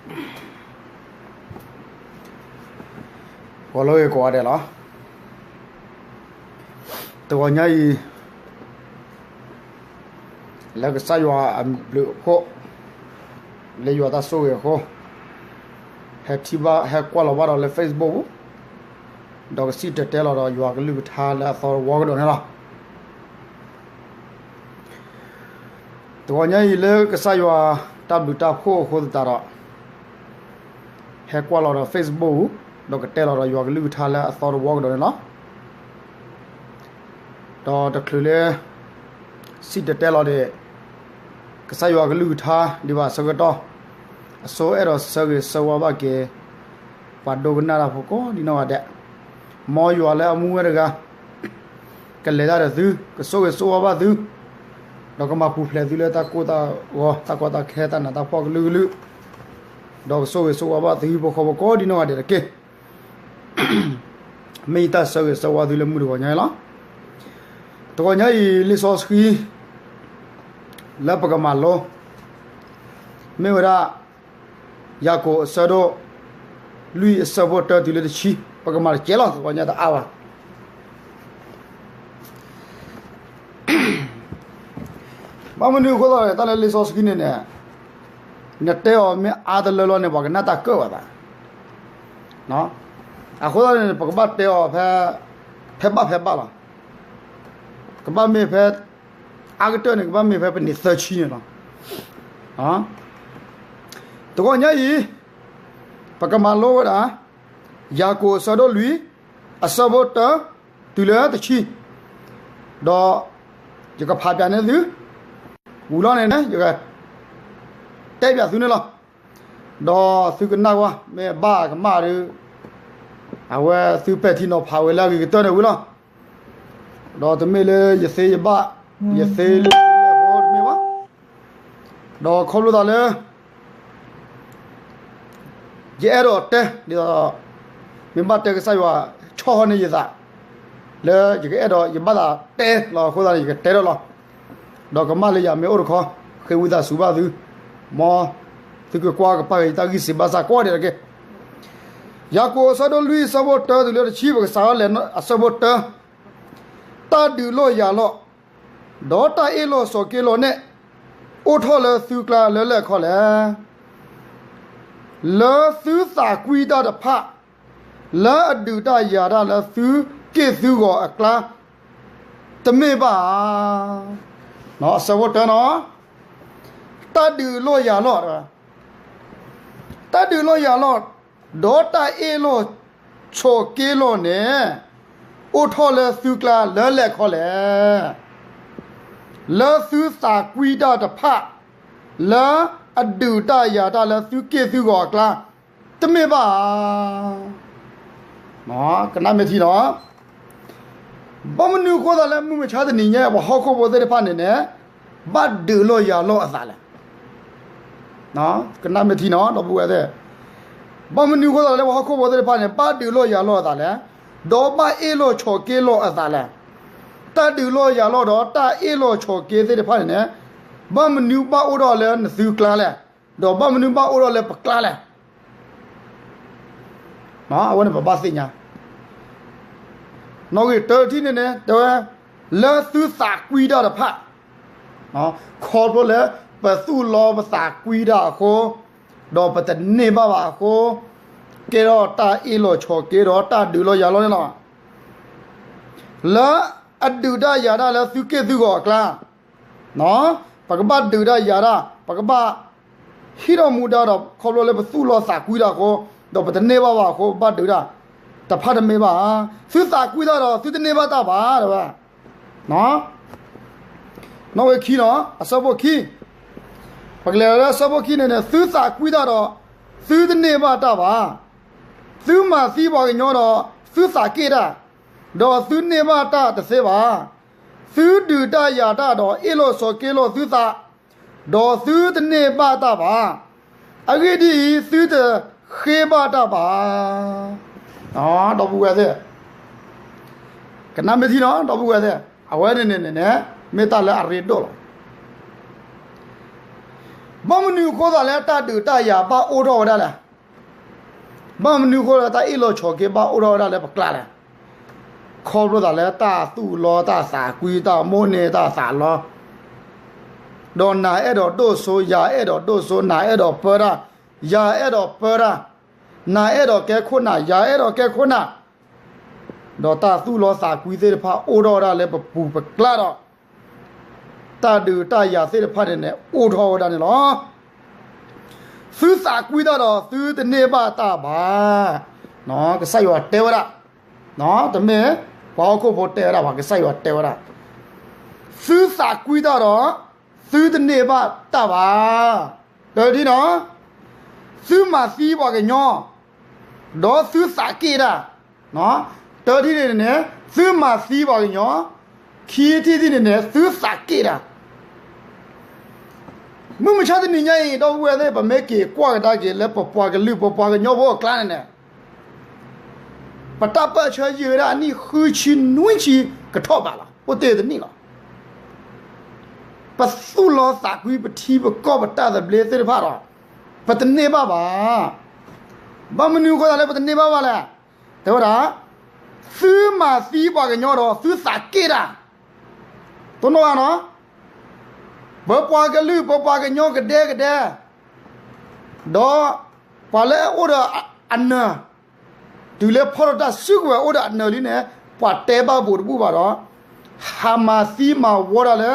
ဂီၤလၢဂ့ၤကိးဂၤဒဲးလီၤ. တဂီၤညါအံၤ လၢကစၢ်ယွၤအဘျုးအဖှိၣ် လၢယွၤတၢ်ဆိၣ်ဂ့ၤအဃိ ဟဲထံၣ်ဘၣ် ဟဲကွၢ်လီၤဘၣ်ဒီးလၢ Facebook ပူၤ ဒီးကစံၣ်တဲၤတဲလီၤဒီးယွၤကလုၢ်ကထါလၢအသီတဝီကဒီးန့ၣ်လီၤ. တဂီၤညါအံၤလၢကစၢ်ယွၤတၢ်ဘျုးတၢ်ဖှိၣ်အဃိသတးဒီး ဟဲကွၢ်လီၤဒီး Facebook ပူၤ ဒီးကတဲလီၤဒီးယွၤကလုၢ်ကထါလၢအသီတဝီကဒီးန့ၣ်လီၤ. ဒီးတချုးလၢ စံၣ်တဲၤတဲလီၤဒီး ကစၢ်ယွၤကလုၢ်ကထါဒံးဘၣ်အဆၢကတီၢ် အဆိအဲၣ်ဒိးဆၢဂ့ၤဆၢဝါဘၣ်က့ၤ ပှၤဒိကနၣ်တၢ်ဖိကိးဒံနီၢ်ဂၤဒဲး, မ်ယွၤလၢအမူဝဲတဂၤ ကလဲၤတၢ်ဒီးသု, ကဆိၣ်ဂ့ၤဆိၣ်ဝါဘၣ်သု, ဒီးကမၤပူၤဖျဲးသုလၢတၢ်ကိၢ်တၢ်ဂီၤ တၢ်ကီတၢ်ခဲ တၢ်နးတၢ်ဖှီၣ်ကလုာ်ကလုာ်, ဒီးကဆိၣ်ဂ့ၤဆိၣ်ဝါဘၣ်သုဟံၣ်ဖိဃီဖိကိးဒံနီၢ်ဂၤဒဲးတက့ၢ်. မ့ၢ်ယတၢ်ဆၢဂ့ၤဆၢဝါသုလၢမုၢ်တဂီၤညါအံၤလီၤ. တဂီၤညါအံၤ လံာ်စီဆှံ လၢပကမၤလိ မ့ၢ်ဝဲဒၣ် ယၤကိာ်အဆၢဒိၣ်လွံၢ်အဆၢဖိတၢတုၤလၢတဆံ, ပကမၤတကဲလီၤ တဂီၤညါတအါဘၣ်. ဘၣ်မနုၤအဃိသတးလဲၣ် တၢ်လၢလံာ်စီဆှံန့ၣ်န့ၣ် နတဲအီၤမ့ၢ်အါတလၢလီၤန့ၣ် ပှၤကနၣ်တၢ်ကၢၣ်ဘၣ်သး, အဃိသတးန့ၣ် ပကဘၣ်တဲအီၤဖဲ ဖဲဘၣ်ဖဲဘၣ်လီၤ. ကဘၣ်မ့ၢ်ဖဲ အါကတၢၢ်န့ၣ် ကဘၣ်မ့ၢ်ဖဲပနံးသၢဆံန့ၣ်လီၤ. တဂီၤညါအံၤ ပကမၤလိဝဲဒၣ် ယၤကိာ်အဆၢဒိၣ်လွံၢ် အဆၢဖိတၢ တုၤလၢတဆံ, ဒီးယကဖးပၠးန့ၢ်သု, ဝံၤလီၤန့ၣ် ယကတဲပၠးသုန့ၣ်လီၤ. ဒီးသုကနၣ်ကွၢ် မ့ၢ်ဘၣ်ကမၣ်ဒီး အဝဲသုပဲာ်ထံနီၤဖးဝဲလၢအဂ့ၤကတၢၢ်န့ၣ်ဝံၤလီၤ. ဒီးတမ့ၢ်လၢယသ့ယဘၣ်, ယသ့လၢယသ့လဲၣ်ဖိတမ့ၢ်ဘၣ်. ဒီးခီဖျိသးလၢ ယအဲၣ်ဒိးတဲ ဒ်သိး မ့ၢ်ဘၣ်တဲကစၢ်ယွၤ ဆီၣ်ဟီန့ၢ်ယသး လၢယကအဲၣ်ဒိး ယဘၣ်သးတဲလီၤအဃိသတးန့ၣ် ယကတဲထီၣ်လီၤ. ဒီးကမၣ်လၢယၤမ့ၢ်အိၣ်တခီ ဃ့ဝံသးစူၤဘၣ်သု, မ်သုကကွၢ်ကပၣ်က့ၤယတၢ်ဂံၢ်စၢ်ဘါစၢ်ကိးဂၤဒဲးတက့ၢ်. ယၤကိာ်အဆၢဒိၣ်လွံၢ်အဆၢဖိတၢတုၤလၢတဆံ ပကစးထီၣ်လၢအဆၢဖိတၢ, တၢ်ဒုးလီၢ်ယၤလီၢ် ဒီးတၢ်အ့ၣ်လိာ်ဆိးက့လိာ်န့ၣ် အိၣ်ထီၣ်လၢသုကျါလၢလဲၣ်ခီလဲၣ်. လၢသုသးကွံတၢ်တဖၣ် လၢအဒုးတၢ်ယၤတၢ်လၢသုက့ၢ်သုဂီၤအကျါ တမ့ၢ်ဘၣ်ဧါ. အဆၢဖိတၢနီၤ, တၢ်ဒုးလီၢ်ယၤလီၢ်, တၢ်ဒုးလီၢ်ယၤလီၢ် ဒီးတၢ်အ့ၣ်လိာ်ဆိးက့လိာ်န့ၣ် အိၣ်ထီၣ်လၢသုကျါလၢလဲၣ်ခီလဲၣ်. လၢသုသးကွံတၢ်တဖၣ် လၢအဒုးတၢ်ယၤတၢ်လၢသုက့ၢ်သုဂီၤအကျါ တမ့ၢ်ဘၣ်ဧါ. ကနၣ်မ့ၢ်ထံနီၤ, ဘၣ်မနုၤအဃိသတးလၢမုၢ်မဆါတနံၤညါ ပှၤဟီၣ်ခိၣ်ဖိသ့ၣ်တဖၣ်န့ၣ်န့ၣ် ဘၣ်ဒုးလီၢ်ယၤလီၢ်အသးလဲၣ်. ကနၣ်မ့ၢ်ထံနီၤ ဒီပုၢ်ဝဲၢ်သ့ၣ်, ဘၣ်မနုၤအဃိသတးလၢပှၤဟီၣ်ခိၣ်ဖိသ့ၣ်တဖၣ်န့ၣ် ဘၣ်ဒုးလီၢ်ယၤလီၢ်အသးလဲၣ်, ဒီးဘၣ်အ့ၣ်လိာ်ဆိးက့လိာ်အသးလဲၣ်. တၢ်ဒုးလီၢ်ယၤလီၢ်ဒီးတၢ်အ့ၣ်လိာ်ဆိးက့သ့ၣ်တဖၣ်န့ၣ်န့ၣ် ဘၣ်မနုၤဘၣ်အိၣ်ထီၣ်လၢနသုကျါလဲၣ်, ဒီးဘၣ်မနုၤဘၣ်အိၣ်ထီၣ်လၢပကျါလဲၣ်. အဝဲန့ၣ်ပဘၣ်သ့ၣ်ညါ နီၣ်ဂံၢ်တၢတထံၣ်န့ၣ်န့ၣ် တဲဝဲ လၢသုသးကွံတၢ်တဖၣ်, ခီဖျိလၢပသူၣ်လီပသးကွံတၢ်အဃိ, ဒီးပတန့ၢ်ဘၣ်ဘၣ်အဃိ, ကဲထီၣ်တၢ်အ့ၣ်လိာ်ဆိးက့ဒီးတၢ်ဒုးလီၢ်ယၤလီၢ်န့ၣ်လီၤ. လၢအဒုးတၢ်ယၤတၢ်လၢသုက့ၢ်သုဂီၤအကျါ ပကဘၣ်ဒုးတၢ်ယၤတၢ်, ပကဘၣ်ဟံးထီၣ်မူဒါဒီး ခီဖျိလၢပသူၣ်လီသးကွံတၢ်အဃိ, ဒီးပတန့ၢ်ဘၣ်ဘၣ်အဃိ ပဘၣ်ဒုးတၢ်, တဖၣ်တမ့ၢ်ဘၣ်ဧါ. သုသးကွံတၢ်ဒီး သုတန့ၢ်ဘၣ်တၢ်ဘၣ် တဲဝဲ. နီၣ်ဂံၢ်ခံနီၤ, အဆၢဖိခံ, ပကလဲၤလၢအဆၢဖိခံန့ၣ်န့ၣ် သုသးကွံတၢ်ဒီး သုတန့ၢ်ဘၣ်တၢ်ဘၣ်. သုမၤသံပှၤကညီဒီး သုသးက့ၢ်တၢ်, ဒီးသုန့ၢ်ဘၣ်တၢ်တသ့ဘၣ်. သုဒုးတၢ်ယၤတၢ်ဒီး အ့ၣ်လိာ်ဆိးက့လိာ်သုသး, ဒီးသုတန့ၢ်ဘၣ်တၢ်ဘၣ်. အဂ့ၢ်ဒ်အံၤ, သုတဃ့ဘၣ်တၢ်ဘၣ်. ဒီပုၢ်ဝဲၢ်သ့ၣ်, ကနၣ်မ့ၢ်ထံနီၤ ဒီပုၢ်ဝဲၢ်သ့ၣ်, အဝဲန့ၣ်န့ၣ်န့ၣ် မ့ၢ်တၢ်လၢအရ့ဒိၣ်လီၤ. ဘၣ်မနုၤအဃိသးလၢတၢ်ဒုးတၢ်ယၤဘၣ်အိၣ်ထီၣ်ဝဲဒၣ်လဲၣ်. ဘၣ်မနုၤအဃိလၢတၢ်အ့ၣ်လိာ်ဆိးက့ဘၣ်အိၣ်ထီၣ်ဝဲဒၣ်လၢပကျါလဲၣ်. ခီဖျိသးလၢတၢ်သူၣ်လီတၢ်သးကွံ တၢ်မိၣ်န့ၢ်တၢ်သးလီ ဒီးနၤအဲၣ်ဒိးဒိၣ်စိ ယၤအဲၣ်ဒိးဒိၣ်စိ နၤအဲၣ်ဒိးပၢတၢ် ယၤအဲၣ်ဒိးပၢတၢ်, နၤအဲၣ်ဒိးကဲခိၣ်နၢ် ယၤအဲၣ်ဒိးကဲခိၣ်နၢ်, ဒီးတၢ်သူၣ်လီသးကွံသ့ၣ်တဖၣ်အိၣ်ထီၣ်ဝဲဒၣ်လၢပပူၤပကျါဒီး တၢ်ဒုးတၢ်ယၤသ့ၣ်တဖၣ်န့ၣ်န့ၣ် အိၣ်ထီၣ်ဝဲဒၣ်န့ၣ်လီၤ. သုသးကွံတၢ်ဒီးသုတန့ၢ်ဘၣ်တၢ်ဘၣ်. ကစၢ်ယွၤတဲဝဲဒၣ်, တမ့ၢ်ပှၤဟီၣ်ခိၣ်ဖိတဲဝဲဒၣ်ဘၣ်, ကစၢ်ယွၤတဲဝဲဒၣ်, သုသးကွံတၢ်ဒီး သုတန့ၢ်ဘၣ်တၢ်ဘၣ်. တထံၣ်နီၤ, သုမၤသံပှၤကညီ ဒီးသုသးက့ၣ်တၢ်. တထံၣ်န့ၣ်န့ၣ် သုမၤသံပှၤကညီ, ခံထံၣ်တထံၣ်န့ၣ်န့ၣ် သုသးက့ၣ်တၢ်. မုၢ်မဆါတနံၤညါအံၤ ဒီပုၢ်ဝဲၢ်သ့ၣ် ပမ့ၢ်က့ၤကွၢ်ကဒါက့ၤလၢပပှၤကလုာ် ပပှၤကညီဖိအကျါန့ၣ်န့ၣ် ပတၢ်ပၢၢ်ဆၢယံာ်ဝဲဒၣ်အနံၣ်ဃုဆံနွံဆံကထီၣ်ဘးလီၤ. အိၣ်တ့ၢ်တနံၣ်လီၤ. ပသူၣ်လီသးကွံပထံပကီၢ်ပတၢ်သဘျ့သ့ၣ်တဖၣ်ဒီး ပတန့ၢ်ဘၣ်ဘၣ်. ဘၣ်မနုၤအဃိသးလၢပတန့ၢ်ဘၣ်ဘၣ်လဲၣ်. တဲဝဲဒၣ်, သုမၤသံပှၤကညီဒီးသုသးက့ၣ်တၢ်. တိၢ်နီၣ်ဧါနီၤ, ပပှၤကလုာ်ပပှၤကညီကဒဲကဒဲ ဒီးပှၤလၢအအိၣ်ဒီးအနၢၤ, တုၤလၢဖီၣ်ထီၣ်တၢ်စုကဝဲၤအိၣ်ဒီးအနၢၤလံန့ၣ် ပှၤတဲဘၣ်ဘိးတဘူၣ်ဘၣ်ဒီး ဟးမၤသံမၤဝီတၢ်လၢ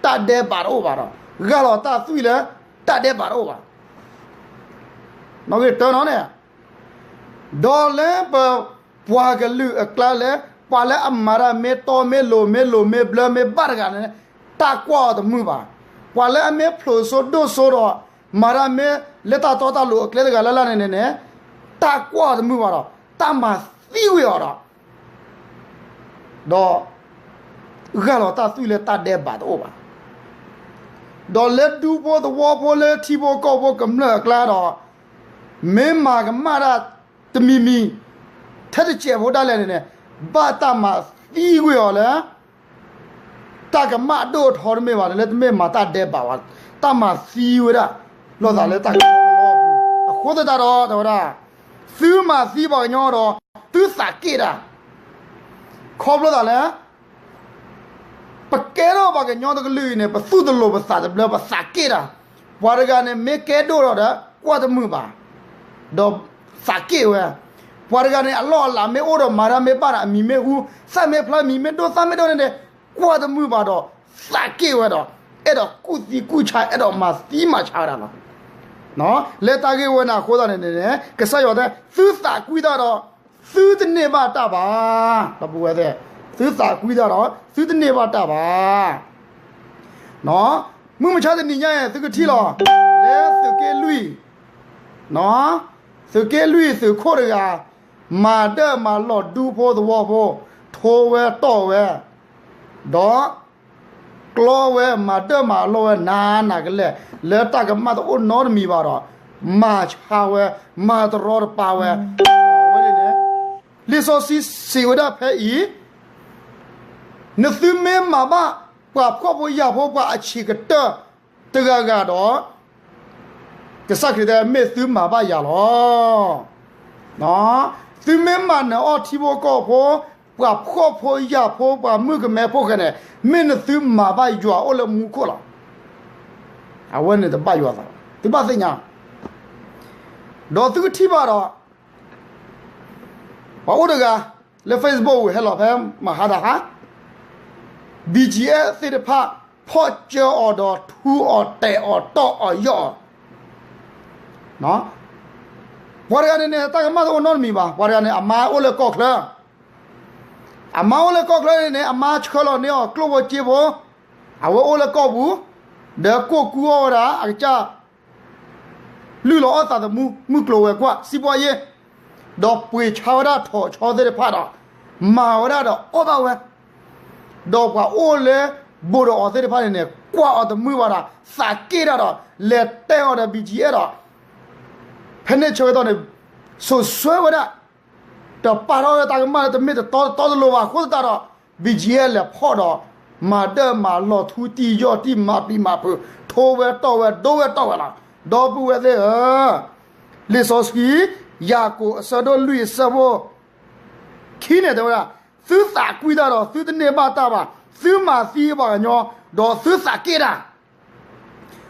တၢ်ဒဲးဘးတအိၣ်ဘၣ်ဒီး ဂၢ်လီၤတၢ်သွံၣ်လၢ တၢ်ဒဲးဘးတအိၣ်ဘၣ်. နီၣ်ဂံၢ်တၢနီၤန့ၣ်, ဒီးလၢပပှၤကလုာ်အကျါလၢ ပှၤလၢအမၤတၢ်မ့ၢ်တီမ့ၢ်လိၤ မ့ၢ်လိၤမ့ၢ်ဘျၢမ့ၢ်ဘၣ်တဂၤန့ၣ် တၢ်ကွၢ်အီၤတမုာ်ဘၣ်. ပှၤလၢအမ့ၢ်ဖျိးစိဒိၣ်စိဒီး မၤတၢ်မ့ၢ်လၢတၢ်တီတၢ်လိၤအကျဲတဂၤလၢ်လၢ်န့ၣ်န့ၣ်န့ၣ် တၢ်ကွၢ်အီၤတမုာ်ဘၣ်ဒီး တၢ်မၤသံကွံာ်အီၤဒီး ဒီး ဂၢ်လီၤတၢ်သွံၣ်လၢတၢ်ဒဲးဘးတအိၣ်ဘၣ်. ဒီးလၢဒူဖိသဝီဖိလၢထံဖိကီၢ်ဖိကမျၢၢ်အကျါဒီး မ့ၢ်မၤကမၣ်တၢ်တမံၤမံၤ ထဲတစဲးဖိဒၣ်လဲာ်န့ၣ်န့ၣ် ဘၣ်တၢ်မၤသံကွံာ်အီၤလၢ တၢ်ကမၣ်အဒိၣ်အထီတမ့ၢ်ဘၣ်န့ၣ် လၢတမ့ၢ်မၤတၢ်ဒဲးဘးဘၣ်, တၢ်မၤသံဝဲဒၣ် လိာ်သးလၢတၢ်ကလီကလီအပူၤ, အဃိသတးဒီး တဲဝဲဒၣ်, သုမၤသံပှၤကညီဒီး သုသးက့ၣ်တၢ်, ခီဖျိသးလၢ ပကဲထီၣ်ပှၤကညီတကလုာ်အံၤန့ၣ် ပသူၣ်တလိၤပသးတဘျၢ ပသးက့ၣ်တၢ်, ပှၤတဂၤန့ၣ် မ့ၢ်ကဲဒိၣ်ထီၣ်ဒီး ကွၢ်တမုာ်ဘၣ်, ဒီးသးက့ၣ်ဝဲ, ပှၤတဂၤန့ၣ် အလီၢ်အလၤမ့ၢ်အိၣ်ဒီး မၤတၢ်မ့ၢ်ဘၣ်ဒီး အမံၤမ့ၢ်ဟူ, သၣ်မ့ၢ်ဖျါ မံၤမ့ၢ်ဒိၣ် သၣ်မ့ၢ်ဒိၣ်န့ၣ်န့ၣ် ကွၢ်တမုာ်ဘၣ်ဒီး သးက့ၣ်ဝဲဒီး အဲၣ်ဒိးကူၣ်သံကူၣ်ဆါ အဲၣ်ဒိးမၤသံမၤဆါဝဲဒၣ်လီၤ. လၢတၢ်ဂ့ၢ်ဝဲန့ၣ်အဃိသတးန့ၣ်န့ၣ် ကစၢ်ယွၤတဲ သုသးကွံတၢ်ဒီး သုတန့ၢ်ဘၣ်တၢ်ဘၣ်. ဒီပုၢ်ဝဲၢ်သ့ၣ်, သုသးကွံတၢ်ဒီး သုတန့ၢ်ဘၣ်တၢ်ဘၣ်. မုၢ်မဆါတနံၤညါအံၤ သုကထံၣ်လီၤ, လၢသုးက့လွံၢ်, သုးက့လွံၢ်သုးခိၣ်တဂၤ မၤဒၢၣ်မၤလီၢ်ဒူဖိသဝီဖိ, ထိဝဲတီၢ်ဝဲ, ဒီး ကျီဝဲမၤဒၢၣ်မၤလီၢ်ဝဲနးနးကလဲာ် လၢတၢ်ကမၣ်တအိၣ်နီတမံၤဘၣ်ဒီး မၤဆါဝဲ, မၤတရီတပါဝဲ, အဝဲန့ၣ်န့ၣ် လံာ်စီဆှံစံးဝဲဒၣ်ဖဲအံၤ, နသုမ့ၢ်မၤဘၣ်ပှၤဖှီၣ်ဖိယာ်ဖိ ပှၤအဆံးကတၢၢ်တဂၤဂၤဒီး ကစၢ်ခရံာ်တဲ မ့ၢ်သုမၤဘၣ်ယၤလီၤ. သုမ့ၢ်မၤနၢၤအီၣ်ထံဖိကီၢ်ဖိ, ပှၤဖှီၣ်ဖိယာ်ဖိ, ပှၤမုၣ်ကမဲဖိဃဲန့ၣ်, မ့ၢ်နသုမၤဘၣ်ယွၤအိၣ်လၢမူခိၣ်လီၤ. အဝဲန့ၣ်တဘၣ်ယွၤသး, သုဘၣ်သ့ၣ်ညါ, ဒီးသုကထံၣ်ဘၣ်ဒီး ပှၤအိၣ်တဂၤ လၢ Facebook ဝံၤဟဲလီၤဖဲမဟါတဟါ, BGF သ့ၣ်တဖၣ် ဖီၣ်ကၢအီၤဒီးထူအီၤတဲာ်အီၤတီၢ်အီၤယီၢ်အီၤ, ပှၤတဂၤန့ၣ်န့ၣ် တၢ်ကမၣ်တအိၣ်နီတမံၤဘၣ်. ပှၤတဂၤန့ၣ် အမါအိၣ်လၢကီၢ်ချၢ, အမါအိၣ်လၢကီၢ်ချၢန့ၣ်န့ၣ် အမါဆှၢလီၤန့ၢ်အီၤကျိၣ်ဖိစ့ဖိ, အဝဲအိၣ်လၢကီၢ်ပူၤ, ဒီးကိၢ်ကူအီၣ်ဝဲဒၣ် အကစၢ် လုၢ်လီၤအီၣ်သးသမူ မုၢ်ကျိၤဝဲၤကွာ် စံးပှၤယ့ၢ်, ဒီးပှ့ၤဆါဝဲဒၣ်ထိးဆီသ့ၣ်တဖၣ်ဒီး မၤဝဲဒၣ်ဒီးအီၣ်ဘၣ်ဝဲ, ဒီးပှၤအိၣ်လၢဘူးဒီးအီၤသ့ၣ်တဖၣ်န့ၣ်န့ၣ် ကွၢ်အီၤတမုာ်ဘၣ်ဒီး သးက့ၣ်တၢ်ဒီး လဲၤတဲအီၤဒီး BGF ဒီး ဖဲန့ၣ်ဆၢကတီၢ်န့ၣ် စိာ်ဆှၢဝဲဒၣ် တပာ်ထီၣ်ဝဲတၢ်ကမၣ်လၢတမ့ၢ်တတီတတီတလိၤဘၣ်အဃိသတးဒီး BGF လဲၤဖီၣ်ဒီး မၤဒၢၣ်မၤလီၤ ထူတံၢ်ယီၢ်တံၢ် မၤပျံၤမၤဖုး ထိဝဲတီၢ်ဝဲ ဒိဝဲတီၢ်ဝဲလီၤ. ဒီပုၢ်ဝဲၢ်သ့ၣ်ဧၢ, လံာ်စီဆှံ ယၤကိာ်အဆၢဒိၣ်လွံၢ်အဆၢဖိခံန့ၣ် တဲဝဲဒၣ်, သုသးကွံတၢ်ဒီးသုတန့ၢ်ဘၣ်တၢ်ဘၣ်, သုမၤသံပှၤကညီ ဒီးသုသးက့ၣ်တၢ်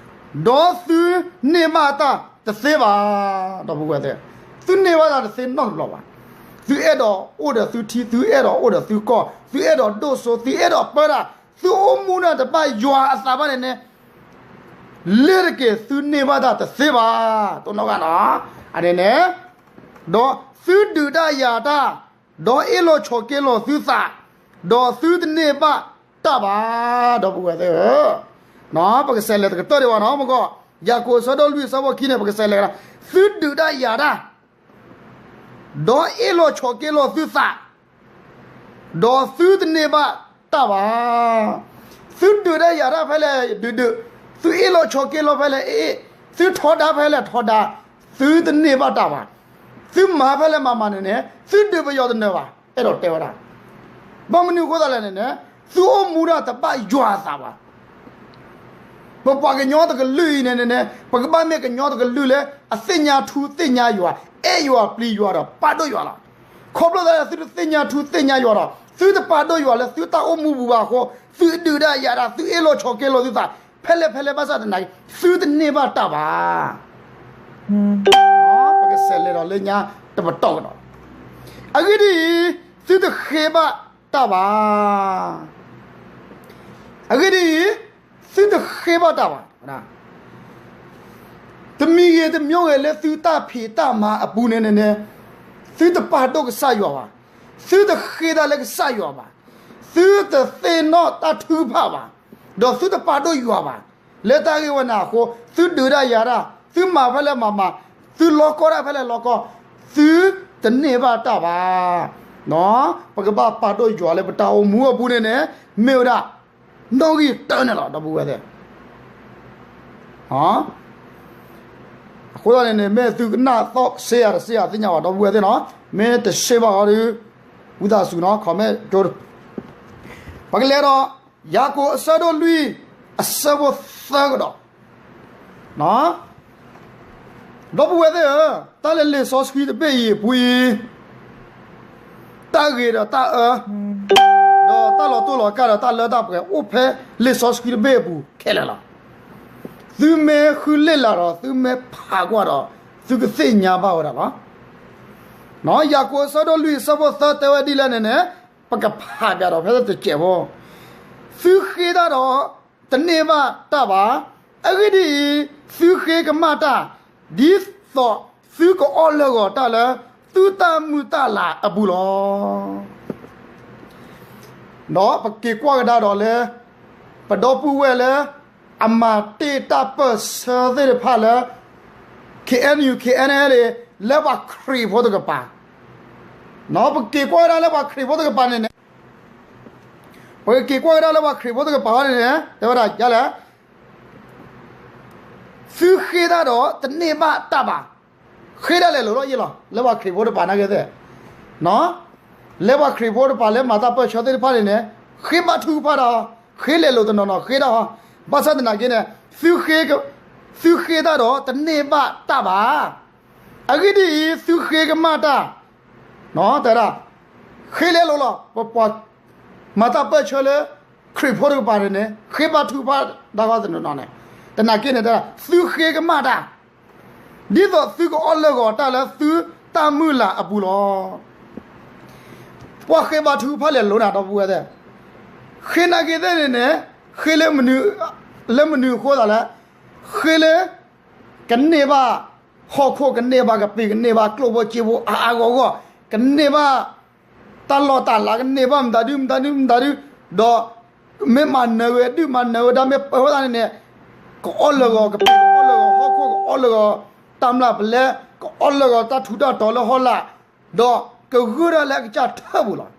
ဒီးသုန့ၢ်ဘၣ်တၢ်တသ့ဘၣ်. ဒီပုၢ်ဝဲၢ်သ့ၣ်, သုန့ၢ်ဘၣ်တၢ်တသ့နီတဘျီဘၣ်. သုအဲၣ်ဒိးအိၣ်ဒီးသုထံ, သုအဲၣ်ဒိးအိၣ်ဒီးသုကီၢ်, သုအဲၣ်ဒိးဒိၣ်စိ, သုအဲၣ်ဒိးပၢတၢ်, သုအိၣ်မူဒၣ်တဘၣ်ယွၤအသးဘၣ်န့ၣ်န့ၣ်, လ့ၤတက့ၤသုန့ၢ်ဘၣ်တၢ်တသ့ဘၣ်. တိၢ်နီၣ်ဂၤနီၤ, အန့ၣ်န့ၣ်, ဒီးသုဒုးတၢ်ယၤတၢ်, ဒီးအ့ၣ်လိာ်ဆိးက့လိာ်သုသး, ဒီးသုတန့ၢ်ဘၣ်တၢ်ဘၣ်. ဒီပုၢ်ဝဲၢ်သ့ၣ်ဧၢ, ပကစးလဲၤတကတၢၢ်ဒံးဘၣ်နီၤ, မ့ၢ်ကီး, ယၤကိာ်အဆၢဒိၣ်လွံၢ်အဆၢဖိခံန့ၣ် ပကစးလဲၤကဒီး, သုဒုးတၢ်ယၤတၢ်, ဒီးအ့ၣ်လိာ်ဆိးက့လိာ်သုသး, ဒီးသုတန့ၢ်ဘၣ်တၢ်ဘၣ်. သုဒုးတၢ်ယၤတၢ်ဖဲလဲၣ်ဒုးဒုး, သုအ့ၣ်လိာ်ဆိးက့လိာ်ဖဲလဲၣ်အ့ၣ်, သုထီဒါဖဲလဲၣ်ထီဒါ, သုတန့ၢ်ဘၣ်တၢ်ဘၣ်. သုမၤဖဲလဲၣ်မၤမၤန့ၣ်န့ၣ် သုဒုးပယီၤတနၢၤဘၣ်, အဲၣ်ဒိးတဲဝဲဒၣ်. ဘၣ်မနုၤအဃိသတးလဲၣ်န့ၣ်န့ၣ်, သုအိၣ်မူဒၣ်တဘၣ်ယွၤအသးဘၣ်. ပပှၤကညီတကလုာ်အံၤန့ၣ်န့ၣ်န့ၣ် ပကဘၣ်မ့ၢ်ကညီတကလုာ်လၢ အသ့ၣ်ညါထူသ့ၣ်ညါယွၤ, အဲၣ်ယွၤပျံၤယွၤဒီးပာ်ဒိၣ်ယွၤလီၤ. ခီဖျိလၢသုတသ့ၣ်ညါထူသ့ၣ်ညါယွၤဒီး သုတပာ်ဒိၣ်ယွၤလၢသုတၢ်အိၣ်မူပူၤဘၣ်အဃိ, သုဒုးတၢ်ယၤတၢ်, သုအ့ၣ်လိာ်ဆိးက့လိာ်သုသး, ဖဲလဲၣ်ဖဲလဲၣ်ဘၣ်ဆၣ်သနာ်က့, သုတန့ၢ်ဘၣ်တၢ်ဘၣ်. ပကစးလဲၤဒီးလၢညါတပတီၢ်ကဒီး, အဂ့ၢ်ဒ်အံၤ, သုတဃ့ဘၣ်တၢ်ဘၣ်. အဂ့ၢ်ဒ်အံၤ, သုတဃ့ဘၣ်တၢ်ဘၣ်. တမံၤဂ့ၤတမံၤဂ့ၤလၢသုတၢ်ဖံးတၢ်မၤအပူၤန့ၣ်န့ၣ်န့ၣ်, သုတပာ်ဒိၣ်ကစၢ်ယွၤဘၣ်, သုတဃ့တၢ်လၢကစၢ်ယွၤဘၣ်, သုတသ့ၣ်နီၣ်တၢ်ထုကဖၣ်ဘၣ်, ဒီးသုတပာ်ဒိၣ်ယွၤဘၣ်. လၢတၢ်ဂ့ၢ်ဝဲန့ၣ်အဃိ, သုဒုးတၢ်ယၤတၢ်, သုမၤဖဲလဲၣ်မၤမၤ, သုလီၤကီတၢ်ဖဲလဲၣ်လီၤကီ, သုတန့ၢ်ဘၣ်တၢ်ဘၣ်. ပကဘၣ်ပာ်ဒိၣ်ယွၤလၢပတၢ်အိၣ်မူအပူၤန့ၣ်န့ၣ်, မ့ၢ်ဝဲဒၣ် နီၣ်ဂံၢ်တၢန့ၣ်လီၤ ဒီပုၢ်ဝဲၢ်သ့ၣ်. အဃိသတးန့ၣ်န့ၣ် မ့ၢ်သုကနၣ်သီၣ်စ့ယၤတစ့ယၤသ့ၣ်ညါဘၣ် ဒီပုၢ်ဝဲၢ်သ့ၣ်နီၤ, မ့ၢ်တစ့ဘၣ်အီၤဒီး ဝံသးစူၤနီၤ comment ကၠိ, ပကလဲၤဒီး ယၤကိာ်အဆၢဒိၣ်လွံၢ် အဆၢဖိသၢကဒီး ဒီပုၢ်ဝဲၢ်သ့ၣ်ဧၢ, တၢ်လၢလံာ်စီဆှံတဘ့ၣ်အံၤအပူၤအံၤ, တၢ်ဂ့ၤဒီးတၢ်အၢ, ဒီးတၢ်လီၤတိၢ်လီၤကၢ်ဒီးတၢ်လၢတၢ်ပှဲၤ အိၣ်ဖဲလံာ်စီဆှံတဘ့ၣ်အပူၤခဲလၢာ်လီၤ. သုမ့ၢ်ဃုလ့ၣ်လၢ်ဒီး သုမ့ၢ်ဖးကွၢ်ဒီး သုကသ့ၣ်ညါဘၣ်ဝဲဒၣ်လီၤ. ယၤကိာ်အဆၢဒိၣ်လွံၢ်အဆၢဖိသၢတဲဝဲဒ်လဲၣ်န့ၣ်န့ၣ်, ပကဖးဘၣ်ဒီးဖဲတစဲးဖိ, သုဃ့တၢ်ဒီး တန့ၢ်ဘၣ်တၢ်ဘၣ်. အဂ့ၢ်ဒ်အံၤ, သုဃ့ကမၣ်တၢ်, ဒ်သိးသုကအီၣ်လၢဂီၤတၢ်လၢ သုတၢ်မုၢ်တၢ်လၤအပူၤလီၤ. ဒီးပက့ၤကွၢ်ကဒါဒီးလၢ ပဒီပုၢ်ဝဲၢ်လၢ အမၤတ့ၢ်တၢ်ပၢၢ်ဆၢသ့ၣ်တဖၣ်လၢ K N U K N L လၢပှၤခရံာ်ဖိတကပၤ, ပက့ၤကွၢ်ကဒါလၢပှၤခရံာ်ဖိတကပၤန့ၣ်န့ၣ်, ပက့ၤကွၢ်ကဒါလၢပှၤခရံာ်ဖိတကပၤန့ၣ်န့ၣ် တဲဝဲဒၣ်လဲၣ် သုဃ့တၢ်ဒီးတန့ၢ်ဘၣ်တၢ်ဘၣ်. ဃ့တၢ်လဲၤလိာ်လီၤယ့ၢ်လီၤ လၢပှၤခရံာ်ဖိတကပၤနာ်က့သ့ၣ်, လၢပှၤခရံာ်ဖိတကပၤလၢမၤတၢ်ပၢၢ်ဆၢသ့ၣ်တဖၣ်န့ၣ်န့ၣ်, ဃ့ဘါထုကဖၣ်တၢ်, ဃ့လဲၤလိာ်တနီၤနီၤ ဃ့တၢ်, ဘၣ်ဆၣ်သနာ်က့န့ၣ်, သုဃ့တၢ်ဒီးတန့ၢ်ဘၣ်တၢ်ဘၣ်. အဂ့ၢ်ဒ်အံၤ, သုဃ့ကမၣ်တၢ်, တဲဒၣ်, ဃ့လဲၤလိာ်လီၤ ပပှၤ မၤတၢ်ပၢၢ်ဆၢလၢ ခရံာ်ဖိတကပၤန့ၣ်န့ၣ် ဃ့ဘါထုကဖၣ်တၢ်ဂီၢ်တနီၤနီၤန့ၣ်, သနာ်က့န့ၣ် တဲဒၣ် သုဃ့ကမၣ်တၢ်, ဒ်သိးသုကအီၣ်လၢဂီၤတၢ်လၢသုတၢ်မုၢ်လၤအပူၤလီၤ. ပှၤဃ့ဘါထုကဖၣ်လဲၤလိာ်နၤ ဒီပုၢ်ဝဲၢ်သ့ၣ်, ဃ့နာ်က့သ့ၣ်န့ၣ်န့ၣ်, ဃ့လၢမနုၤ, လၢမနုၤအဃိသးလဲၣ်, ဃ့လၢ ကန့ၢ်ဘၣ်ဟီၣ်ခိၣ် ကန့ၢ်ဘၣ်ကပ့ၤ ကန့ၢ်ဘၣ်ကျိၣ်ဖိစ့ဖိအါအါဂီၢ်ဂီၢ်, ကန့ၢ်ဘၣ်တၢ်လီၢ်တၢ်လၤ ကန့ၢ်ဘၣ်မတၤဒုမတၤဒုမတၤဒု, ဒီးမ့ၢ်မၤနၢၤဝဲဒုၣ်မၤနၢၤဝဲဒါ မ့ၢ်ပၢၤဝဲဒၣ်န့ၣ်န့ၣ်, ကအီၣ်လၢဂီၤကပ့ၤ ကအီၣ်လၢဂီၤဟီၣ်ခိၣ် ကအီၣ်လၢဂီၤတၢ်မျၢ်ပလဲ ကအီၣ်လၢဂီၤတၢ်ထူးတၢ်တီၤလၢဟီၣ်လာ်, ဒီးကဂၢၢ်ဒၣ်လၢအကစၢ်ထၢၣ်ပူၤလီၤ.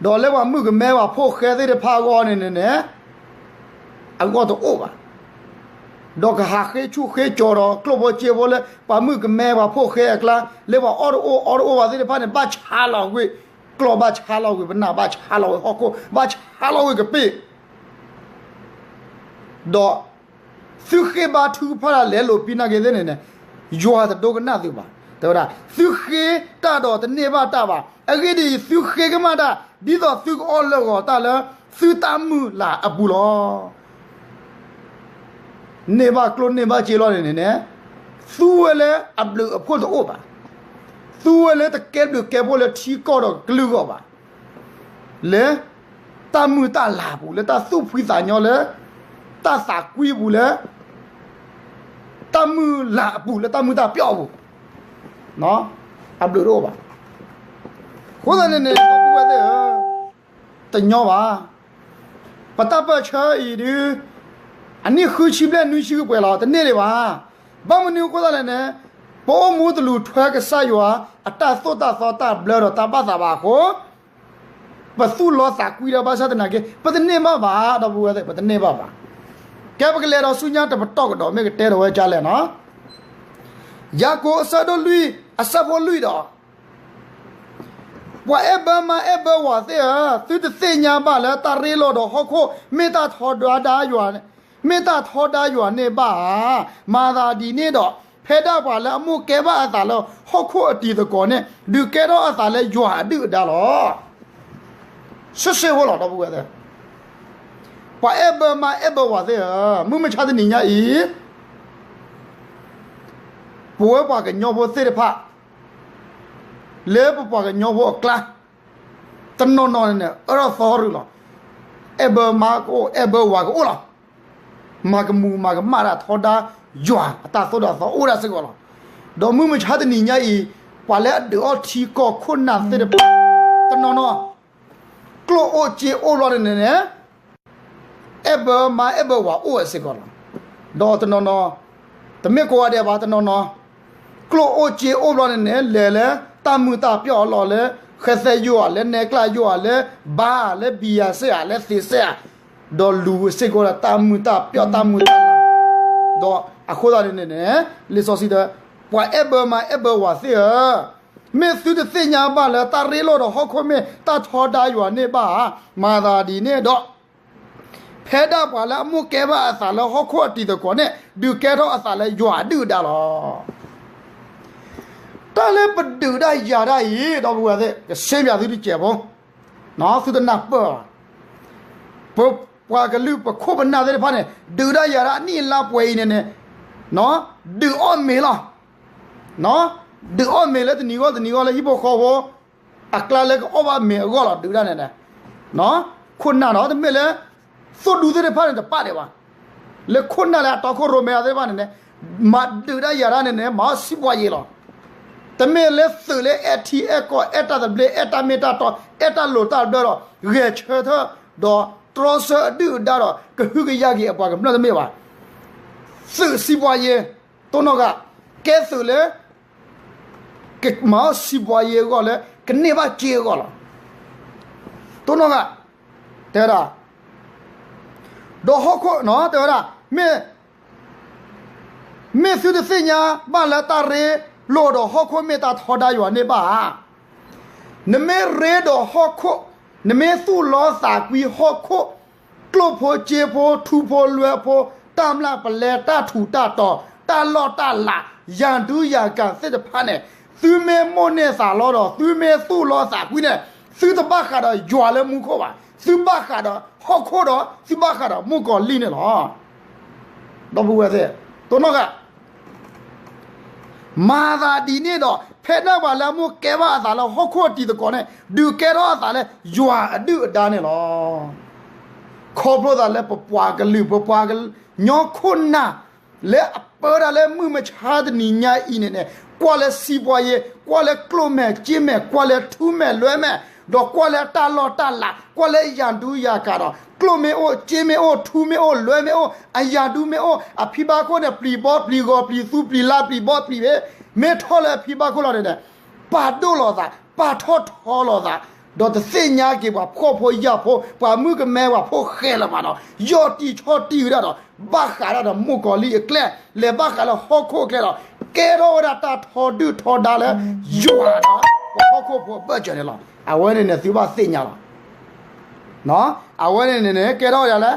ဒီးလၢပှၤမုၣ်ကမဲပှၤဖိၣ်ဃဲသ့ၣ်တဖၣ်အဂီၢ်န့ၣ်န့ၣ်န့ၣ်, အဂီၢ်တအိၣ်ဘၣ်. ဒီးကဟးဃ့ဆူၣ်ဃ့ကၠီၤဒီးကျိၣ်ဖိစ့ဖိလၢ ပှၤမုၣ်ကမဲပှၤဖိၣ်ဃဲအကျါ, လၢပှၤအီၣ်တအိၣ်အီတအိၣ်ဘၣ်သ့ၣ်တဖၣ်န့ၣ် ဘၣ်ဆါလီၤကွံာ် ကျီၢ်ဘၣ်ဆါလီၤဝံၤပနၢ်, ဘၣ်ဆါလီၤဝံၤဟီၣ်ခိၣ်, ဘၣ်ဆါလီၤဝံၤကပ့ၢ်, ဒီး သုဃ့ဘါထုကဖၣ်တၢ်လဲၤလိာ်ပံနာ်က့ၤသ့ၣ်န့ၣ်န့ၣ်, ယွၤတဒိကနၣ်သုဘၣ်. တဲဝဲဒၣ် သုဃ့တၢ်ဒီးတန့ၢ်ဘၣ်တၢ်ဘၣ်. အဂ့ၢ်ဒ်အံၤ, သုဃ့ကမၣ်တၢ် ဒ်သိးသုကအီၣ်လၢာ်ဂီၤတၢ်လၢ သုတၢ်မုၢ်လၢ်အပူၤလီၤ. န့ၢ်ဘၣ်ကျိၣ်န့ၢ်ဘၣ်စ့လီၤန့ၣ်န့ၣ်န့ၣ်, သူဝဲလၢအဘျုးအဖှိၣ်တအိၣ်ဘၣ်. သူဝဲလၢတကဲဘျုးကဲဖှိၣ်လၢထံကီၢ်ဒီးကလုာ်အဂီၢ်ဘၣ်. လၢ တၢ်မုၢ်တၢ်လၤအပူၤ, လၢတၢ်သူၣ်ဖှံသးညီ, လၢ တၢ်သးကွံအပူၤ, လၢ တၢ်မုၢ်လၤအပူၤ, လၢတၢ်မုာ်တၢ်ပျီၣ်အပူၤ, အဘျုးတအိၣ်ဘၣ်. အဃိသတးန့ၣ်န့ၣ် ဒီပုၢ်ဝဲၢ်သ့ၣ်ဧၢ, တညီဘၣ်. ပတၢ်ပၢၢ်ဆၢအံၤဒုး အနံၣ်ဃုဆံဘျဲၣ်နွံဆံကပှဲၤလီၤ, တန့ၢ်ဒံးဘၣ်. ဘၣ်မနုၤအဃိသတးလဲၣ်န့ၣ်, ပအိၣ်မူတလူၤထွဲကစၢ်ယွၤ အတၢ်သိၣ်တၢ်သီတၢ်ဘျၢဒီးတၢ်ဘၣ်သးဘၣ်အဃိ, ပသူၣ်လီသးကွံဒီးဘၣ်ဆၣ်သနာ်က့ ပတန့ၢ်ဘၣ်ဘၣ်, ဒီပုၢ်ဝဲၢ်သ့ၣ်, ပတန့ၢ်ဘၣ်ဘၣ်. ကဲပကလဲၤဒီးဆူညါတပတီၢ်ကဒီး မ့ၢ်ကတဲဒီးဝဲဒ်လဲၣ်န့ၣ်, ယၤကိာ်အဆၢဒိၣ်လွံၢ် အဆၢဖိလွံၢ်ဒီး ပှၤအဲၣ်ဘၢမါအဲၣ်ဘၢဝၤသ့ၣ်ဧၢ, သုတသ့ၣ်ညါဘၣ်လၢတၢ်ရ့လိာ်ဒီးဟီၣ်ခိၣ် မ့ၢ်တၢ်ထီဒါယွၤ, မ့ၢ်တၢ်ထီဒါယွၤန့ၣ်ဘၣ်ဧါ. မၤသးဒ်န့ၣ်ဒီး, ဖဲဒၣ်ပှၤလၢအမိၣ်ကဲဘၣ်အသးလၢဟီၣ်ခိၣ်အတံၤသကိးန့ၣ် ဒုးကဲထီၣ်အသးလၢယွၤအဒုၣ်အဒါလီၤ. ဆှ့ဆှ့ဖိလီၤ ဒီပုၢ်ဝဲၢ်သ့ၣ်, ပှၤအဲၣ်ဘၢမါအဲၣ်ဘၢဝၤသ့ၣ်ဧၢ, မုၢ်မဆါတနံၤညါအံၤ ပဝဲပှၤကညီဖိသ့ၣ်တဖၣ် လၢပပှၤကညီဖိအကျါ တနီၤနီၤန့ၣ်န့ၣ် အၢၣ်ထီၣ်သီရူးလီၤ. အဲၣ်ဘၢမါကအိၣ်, အဲၣ်ဘၢဝၤကအိၣ်လီၤ. မၤကမူၤမၤကမၣ်တၢ်ထီဒါယွၤအတၢ်သိၣ်တၢ်သီအိၣ်ဒၣ်စ့ၢ်ကီးလီၤ. ဒီးမုၢ်မဆါတနံၤညါအံၤ ပှၤလၢအဒုးအီၣ်ထံကီၢ်ခိၣ်နၢ်သ့ၣ်တဖၣ် တနီၤနီၤ ကျိၣ်အိၣ်စ့အိၣ်ဘျီန့ၣ်န့ၣ်န့ၣ် အဲၣ်ဘၢမါအဲၣ်ဘၢဝၤအိၣ်ဝဲစ့ၢ်ကီးလီၤ. ဒီးတနီၤနီၤ တမ့ၢ်ကိးဂၤဒဲးဘၣ် တနီၤနီၤ ကျိၣ်အိၣ်စ့အိၣ်ဘျီန့ၣ်န့ၣ် လဲၤလၢတၢ်မုာ်တၢ်ပျီၣ်အလီၢ်လၢ ဃဲသဲယိၣ်ဧါ, လၢနဲကျၣ်ယိၣ်ဧါ, လၢဘါဧါ, လၢဘံယၤစဲးဧါ, လၢသ့းစဲးဧါ, ဒီးလူၤစ့ၢ်ကီးဒီးတၢ်မုာ်တၢ်ပျီၣ်တၢ်မုာ်တၢ်လၤ. ဒီးအဃိသတးန့ၣ်န့ၣ်န့ၣ် လံာ်စီဆှံတဲ ပှၤအဲၣ်ဘၢမါအဲၣ်ဘၢဝၤသ့ၣ်ဧၢ, မ့ၢ်သုတသ့ၣ်ညါဘၣ်လၢတၢ်ရ့လိာ်ဒီးဟီၣ်ခိၣ်မ့ၢ်တၢ်ထီဒါယွၤန့ၣ်ဘၣ်ဧါ. မၤသးဒ်န့ၣ်ဒီး ဖဲဒၣ်ပှၤလၢအမိၣ်ကဲဘၣ်အသးလၢဟီၣ်ခိၣ်အတံၤသကိးန့ၣ် ဒုးကဲထီၣ်အသးလၢယွၤအဒုၣ်အဒါလီၤ. တၢ်လၢပဒုးတၢ်ယၤတၢ်အံၤ ဒီပုၢ်ဝဲၢ်သ့ၣ် ကဆ့ပၠးသုတစဲးဖိ, သုတနၢ်ပၢၢ်ဘၣ်. ပပှၤကလုာ်ပခိၣ်ပနၢ်သ့ၣ်တဖၣ်န့ၣ် ဒုးတၢ်ယၤတၢ်အနံၣ်အလါပှဲၤအံၤန့ၣ်န့ၣ် ဒုးအီၣ်မ့ၤလီၤ. ဒုးအီၣ်မ့ၤလၢတနံၤဂီၢ်တနံၤဂီၢ်လၢဟံၣ်ဖိဃီဖိ အကျါလၢကအီၣ်ဘၣ်မ့ၤအဂီၢ်လီၤ ဒုးတၢ်န့ၣ်န့ၣ်. ခိၣ်နၢ်ဒီး တမ့ၢ်လၢ သိၣ်ဒူသ့ၣ်တဖၣ်န့ၣ် တပာ်ဒံးဘၣ်. လၢခိၣ်နၢ်လၢအတီခိၣ်ရိၣ်မဲအသ့ၣ်တဖၣ်န့ၣ်န့ၣ် မၤဒုးတၢ်ယၤတၢ်န့ၣ်န့ၣ် မၤအီၣ်စံးပှၤယ့ၤလီၤ. တမ့ၢ်လၢသုးလၢအဲၣ်ထံအဲၣ်ကီၢ် အဲၣ်တၢ်သဘျ့ အဲၣ်တၢ်မ့ၢ်တၢ်တီ အဲၣ်တၢ်လိၤတၢ်ဘျၢဒီး ဂဲၤဆၢထၢၣ် ဒီးတြီဆၢအဒုၣ်အဒါဒီး ကဟုကယာ်က့ၤအပှၤကမျၢၢ်တမ့ၢ်ဘၣ်. သုးစံးပှၤယ့ၤ တိၢ်နီၣ်ဂၤ ကဲသုးလၢ ကမၤအီၣ်စံးပှၤယ့ၤအဂီၢ်လၢ ကန့ၢ်ဘၣ်စ့အဂီၢ်လီၤ. တိၢ်နီၣ်ဂၤ တဲဝဲဒၣ် ဒီးဟီၣ်ခိၣ် တဲဝဲဒၣ် မ့ၢ် မ့ၢ်သုတသ့ၣ်ညါဘၣ်လၢတၢ်ရ့လိာ်ဒီးဟီၣ်ခိၣ်မ့ၢ်တၢ်ထီဒါယွၤန့ၣ်ဘၣ်ဧါ. နမ့ၢ်ရ့ဒီးဟီၣ်ခိၣ်, နမ့ၢ်သူၣ်လီသးကွံဟီၣ်ခိၣ်, ကျိၣ်ဖိစ့ဖိ ထူဖိလွဲဖိ တၢ်မျၢ်ပလဲ တၢ်ထူးတၢ်တီၤ တၢ်လီၢ်တၢ်လၤ ယၤဒူယၤကၤသ့ၣ်တဖၣ်န့ၣ် သုမ့ၢ်မိၣ်န့ၢ်သးလီဒီး သုမ့ၢ်သူၣ်လီသးကွံန့ၣ် သုတဘၣ်ဃးဒီးယွၤလၢမူခိၣ်ဘၣ်. သုဘၣ်ဃးဒီးဟီၣ်ခိၣ်ဒီး သုဘၣ်ဃးဒီးမုၣ်ကီၤလံၢ်န့ၣ်လီၤ. ဒီပုၢ်ဝဲၢ်သ့ၣ် တိၢ်နီၣ်ဂၤ မၤသးဒ်န့ၣ်ဒီး ဖဲဒၣ်ပှၤလၢအမိၣ်ကဲဘၣ်အသးလၢဟီၣ်ခိၣ်အတံၤသကိးန့ၣ် ဒုးကဲထီၣ်အသးလၢယွၤအဒုၣ်အဒါန့ၣ်လီၤ. ခီဖျိသးလၢပပှၤကလုာ် ပပှၤကညီခိၣ်နၢ် လၢအပၢတၢ်လၢမုၢ်မဆါတနံၤညါအံၤန့ၣ်န့ၣ် ကွၢ်လၢစံးပှၤယ့ၤ ကွၢ်လၢကျိၣ်မဲာ်စ့မဲာ် ကွၢ်လၢထူမဲာ်လွဲမဲာ် ဒီးကွၢ်လၢတၢ်လီၢ်တၢ်လၤ ကွၢ်လၢယၤဒူယၤကၤဒီး ကျိၣ်မ့ၢ်အိၣ် စ့မ့ၢ်အိၣ် ထူမ့ၢ်အိၣ် လွဲမ့ၢ်အိၣ် အယၤဒူမ့ၢ်အိၣ် အဖံဘၣ်ခိၣ်န့ၣ် ပျံၤဘီပျံၤဂီၤ ပျံၤသူပျံၤလါ ပျံၤဘီပျံၤဘ့ မ့ၢ်ထီၣ်လၢအဖံဘၣ်ခိၣ်လီၤန့ၣ်န့ၣ် ပာ်ဒိၣ်လီၤသး ပာ်ထီၣ်ထီလီၤသး ဒီးတသ့ၣ်ညါက့ၤပှၤဖှီၣ်ဖိယာ်ဖိ ပှၤမုၣ်ကမဲပှၤဖိဃဲလၢၤဘၣ်ဒီး ယီၢ်တံၢ်ဆီၣ်တံၢ်ဝဲဒၣ်ဒီး ဘၣ်ဃးဒၣ်ဒီးမုၣ်ကီၤလံၢ်အကျဲ လဲၤဘၣ်ဃးလၢဟီၣ်ခိၣ်အကျဲဒီး ကဲထီၣ်ဝဲဒၣ်တၢ်ထီဒုၣ်ထီဒါလၢ ယွၤဒီးပှၤဟီၣ်ခိၣ်ဖိအဘၢၣ်စၢၤန့ၣ်လီၤ. အဝဲန့ၣ်န့ၣ် သုဘၣ်သ့ၣ်ညါလီၤ. အဝဲန့ၣ်န့ၣ်န့ၣ် ကဲထီၣ်ဒ်လဲၣ်,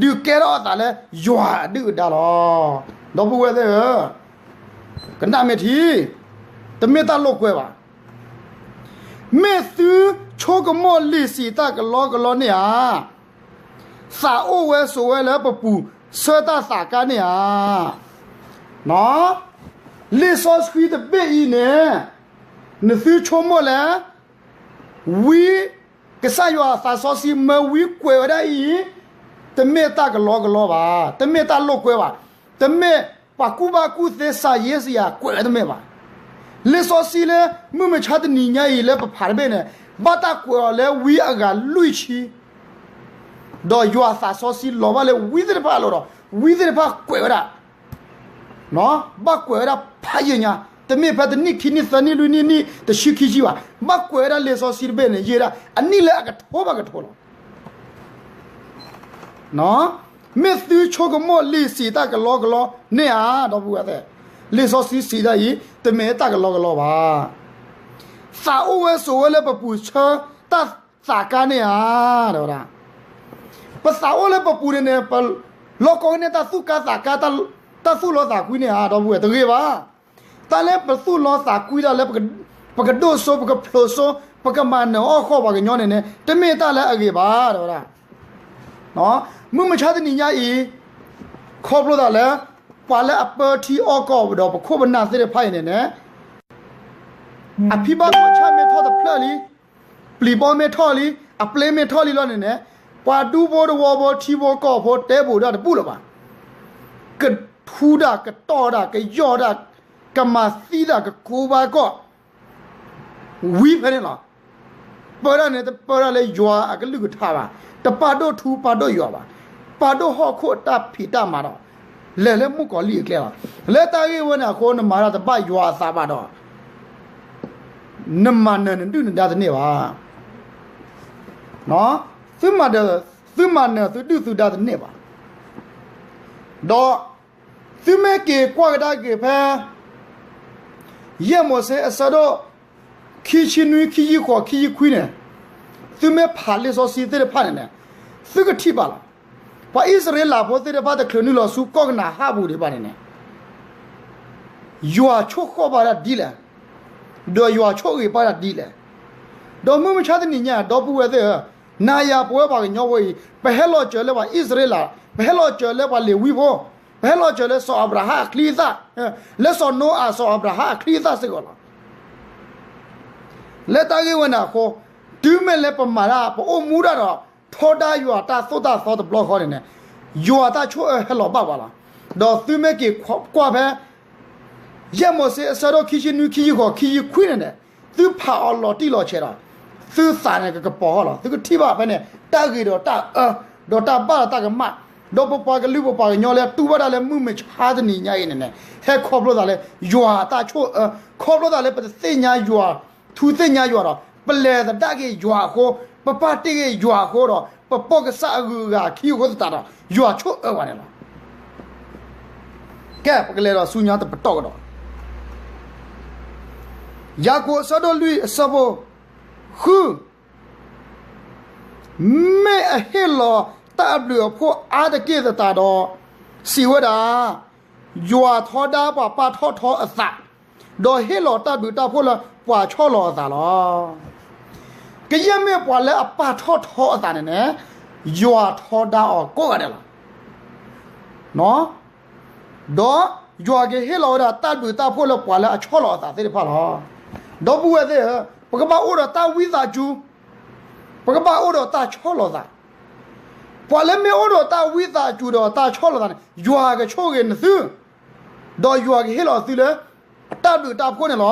ဒုးကဲထီၣ်အသးလၢယွၤအဒုၣ်အဒါလီၤ. ဒီပုၢ်ဝဲၢ်သ့ၣ်ဧၢ, ကနၣ်မ့ၢ်ထံ, တမ့ၢ်တၢ်လိာ်ကွဲဘၣ်. မ့ၢ်သုဆိကမိၣ်လံာ်စံးတၢ်ကလီကလီန့ၣ်ဧါ, သးအိၣ်ဝဲဆိးဝဲလၢပပူၤဆၢတၢ်သးကါန့ၣ်ဧါ. လံာ်စီဆှံတဘ့ၣ်အံၤန့ၣ် နသုဆိကမိၣ်လဲၣ်, ဝံ, ကစၢ်ယွၤသးစီဆှံမၢဝံကွဲးဝဲဒၣ်အံၤ, တမ့ၢ်တၢ်ကလီကလီဘၣ်, တမ့ၢ်တၢ်လိာ်ကွဲဘၣ်, တမ့ၢ်ပှၤကူၣ်ဘၣ်ကူၣ်သ့စၤယ့စယၤကွဲးဝဲတမ့ၢ်ဘၣ်. လံာ်စီဆှံလၢ မုၢ်မဆါတနံၤညါအံၤလၢပဖးတဘ့ၣ်န့ၣ် ဘၣ်တၢ်ကွဲးအီၤလၢဝံအဂၤလွံၢ်ဆံ ဒီးယွၤသးစီဆှံလီၤဘၣ်လၢဝံသ့ၣ်တဖၣ်အလိၤဒီး ဝံသ့ၣ်တဖၣ်ကွဲးဝဲဒၣ်, ဘၣ်ကွဲးဝဲဒၣ်ဖးယံာ်ညါ, တမ့ၢ်ဖဲတနံၣ်ခံနံၣ်သၢနံၣ်လွံၢ်နံၣ်နံၣ်တဆံခံဆံဘၣ်, ဘၣ်ကွဲးဝဲဒၣ်လံာ်စီဆှံတဘ့ၣ်န့ၣ် ယဲဒၣ်အနံၣ်လၢအကထိဘၣ်ကထိလီၤ. မ့ၢ်သုဆိကမိၣ်လံာ်စံးတၢ်ကလီကလီန့ၣ်ဧါ, ဒီပုၢ်ဝဲၢ်သ့ၣ်, လံာ်စီဆှံစံးတၢ်အံၤ တမ့ၢ်တၢ်ကလီကလီဘၣ်. သးအိၣ်ဝဲဆိးဝဲလၢပပူၤဆၢတၢ်သးကါန့ၣ်ဧါ, တဲဝဲဒၣ်, ပသးအိၣ်လၢပပူၤန့ၣ်န့ၣ် ပလီၢ်ကီၢ်ကန့ၣ်တၢ်သူၣ်ကါသးကါ, တၢ်သူၣ်လီသးကွံန့ၣ်ဧါ, ဒီပုၢ်ဝဲၢ်, တဂ့ၤဘၣ်. တၢ်လၢပသူၣ်လီသးကွံတၢ်လၢ ပကဒိၣ်စိ ပကဖျိးစိ ပကမၤနၢၤအီၣ်ဃီၣ်ပှၤကညီန့ၣ်န့ၣ် တမ့ၢ်တၢ်လၢအဂ့ၤဘၣ် တဲဝဲဒၣ်. မုၢ်မဆါတနံၤညါအံၤ ခီဖျိသးလၢ ပှၤလၢအပၢထံအီၣ်ကီၢ်ဒီးပခိၣ်ပနၢ်သ့ၣ်တဖၣ်အံၤန့ၣ်န့ၣ် အဖံဘၣ်ခိၣ်ဆၣ်မ့ၢ်ထီၣ်တဖျၢၣ်လံ, ပျံၤဘီမ့ၢ်ထီၣ်လံ, အပျ့ၤမ့ၢ်ထီၣ်လံလီၤန့ၣ်န့ၣ်, ပှၤဒူဖိတဝီဖိထံဖိကီၢ်ဖိတဲပူၤဒၣ်တဘူၣ်လၢၤဘၣ်. ကထူဒၣ်ကတီၢ်ဒၣ်ကယီၢ်ဒၣ် ကမၤသံဒၣ်ကကိးဘၣ်ကီၢ် ဝံၤဖဲန့ၣ်လီၤ. ပၢဒၣ်န့ၣ် တပၢဒၣ်လၢယွၤအကလုၢ်ကထါဘၣ်, တပာ်ဒိၣ်ထူပာ်ဒိၣ်ယွၤဘၣ်, ပာ်ဒိၣ်ဟီၣ်ခိၣ်အတၢ်ဖံးတၢ်မၤဒီး လဲၤလၢမုၣ်ကီၤလံၢ်အကျဲလီၤ. လၢတၢ်ဂ့ၢ်ဝဲန့ၣ်အဃိ နမၤတၢ်တဘၣ်ယွၤအသးဘၣ်ဒီး နမၤနၢၤနဒုၣ်နဒါတန့ၢ်ဘၣ်. သုမၤ, သုမၤနၢၤသုဒုၣ်သုဒါတန့ၢ်ဘၣ်. ဒီးသုမ့ၢ်က့ၤကွၢ်ကဒါက့ၤဖဲ ယဲၢ်မိၤၡ့အဆၢဒိၣ် ခံဆံနွံ ခံဆံဃိး ခံဆံခွံန့ၣ်, သုမ့ၢ်ဖးလံာ်စီဆှံသ့ၣ်တဖၣ်န့ၣ်န့ၣ်, သုကထံၣ်ဘၣ်လီၤ. ပှၤအံၣ်စရ့လးဖိသ့ၣ်တဖၣ်တချုးနုာ်လီၤဆူကီၢ်ကနၤအၣ်ပူၤဒံးဘၣ်န့ၣ်န့ၣ်, ယွၤဆိၣ်ဃီၣ်ဘၣ်ဒၣ်ဒ်လဲၣ်, ဒီးယွၤဆိၣ်ဂ့ၤဘၣ်ဒၣ်ဒ်လဲၣ်. ဒီးမုၢ်မဆါတနံၤညါ ဒီပုၢ်ဝဲၢ်သ့ၣ်ဧၢ, နၤယၤပဝဲပှၤကညီဖိအံၤ ပဟဲလီၤစၢၤလၢပှၤအံၣ်စရ့လး, ပဟဲလီၤစၢၤလၢပှၤလ့ၤဝံဖိ, ပဟဲလီၤစၢၤလၢစီၤအၤဘြၤဟၣ်အချံအသၣ်, လၢစီၤနိအၤစီၤအၤဘြၤဟၣ်အချံအသၣ်စ့ၢ်ကီးလီၤ. လၢတၢ်ဂ့ၢ်ဝဲန့ၣ်အဃိ, တုၤမ့ၢ်လၢပမၤတၢ် ပအိၣ်မူတၢ်ဒီး ထီဒါယွၤတၢ်သိၣ်တၢ်သီတဘျီဃီန့ၣ်န့ၣ်, ယွၤတၢ်ဆိၣ်အၢဟဲလီၤဘၣ်ပှၤလီၤ. ဒီးသုမ့ၢ်က့ၤကွၢ်ဖဲ ယဲၢ်မိၤၡ့အဆၢဒိၣ်ခံဆံနွံ ခံဆံဃိး ခံဆံခွံန့ၣ်န့ၣ်, သုဖးအီၤလီၤတံၢ်လီၤဆဲးဒီး သုသးန့ၣ်ကကပီၤဟီၣ်လီၤ. သုကထံၣ်ဘၣ်ဖဲန့ၣ် တၢ်ဂ့ၤဒီးတၢ်အၢ, ဒီးတၢ်ဘၣ်ဒီးတၢ်ကမၣ်, ဒီးပပှၤကလုာ်ပပှၤကညီလၢတူၢ်ဘၣ်တၢ်လၢမုၢ်မဆါတနံၤညါအံၤန့ၣ်န့ၣ်, ဟဲခီဖျိသးလၢ ယွၤတၢ်ဆိၣ်အၢ, ခီဖျိသးလၢပတသ့ၣ်ညါယွၤ, ထူသ့ၣ်ညါယွၤဒီး ပလဲၤသဒၣ်က့ၤယွၤအဃိ, ပပာ်တ့ၢ်က့ၤယွၤအဃိဒီး ပပိာ်ကစၢ်အဂုၤအဂၤအခံအဃိသတးဒီး ယွၤဆိၣ်အၢပှၤန့ၣ်လီၤ. ကဲ ပကလဲၤဒီးဆူညါတပတီၢ်ကဒီး, ယၤကိာ်အဆၢဒိၣ်လွံၢ်အဆၢဖိဃု, မ့ၢ်အဟ့ၣ်လီၤတၢ်အဘျုးအဖှိၣ်အါတက့ၢ်သတးဒီး, စံးဝဲဒၣ်, ယွၤထီဒါပှၤပာ်ထီၣ်ထီအသး, ဒီးဟ့ၣ်လီၤတၢ်ဘျုးတၢ်ဖှိၣ်လၢပှၤဆီၣ်လီၤအသးလီၤ. ကယဲၢ်မ့ၢ်ပှၤလၢအပာ်ထီၣ်ထီအသးန့ၣ်န့ၣ်, ယွၤထီဒါအီၤကိးဂၤဒဲးလီၤ. ဒီးယွၤကဟ့ၣ်လီၤဝဲဒၣ်တၢ်ဘျုးတၢ်ဖှိၣ်လၢပှၤလၢအဆီၣ်လီၤအသးသ့ၣ်တဖၣ်လီၤ. ဒီပုၢ်ဝဲၢ်သ့ၣ်ဧၢ, ပကဘၣ်အိၣ်ဒီးတၢ်ဝံသးစူၤ, ပကဘၣ်အိၣ်ဒီးတၢ်ဆီၣ်လီၤသး. ပှၤလၢမ့ၢ်အိၣ်ဒီးတၢ်ဝံသးစူၤဒီးတၢ်ဆီၣ်လီၤသးန့ၣ် ယွၤကဆိၣ်ဂ့ၤနသု, ဒီးယွၤကဟ့ၣ်လီၤသုလၢ တၢ်ဘျုးတၢ်ဖှိၣ်န့ၣ်လီၤ.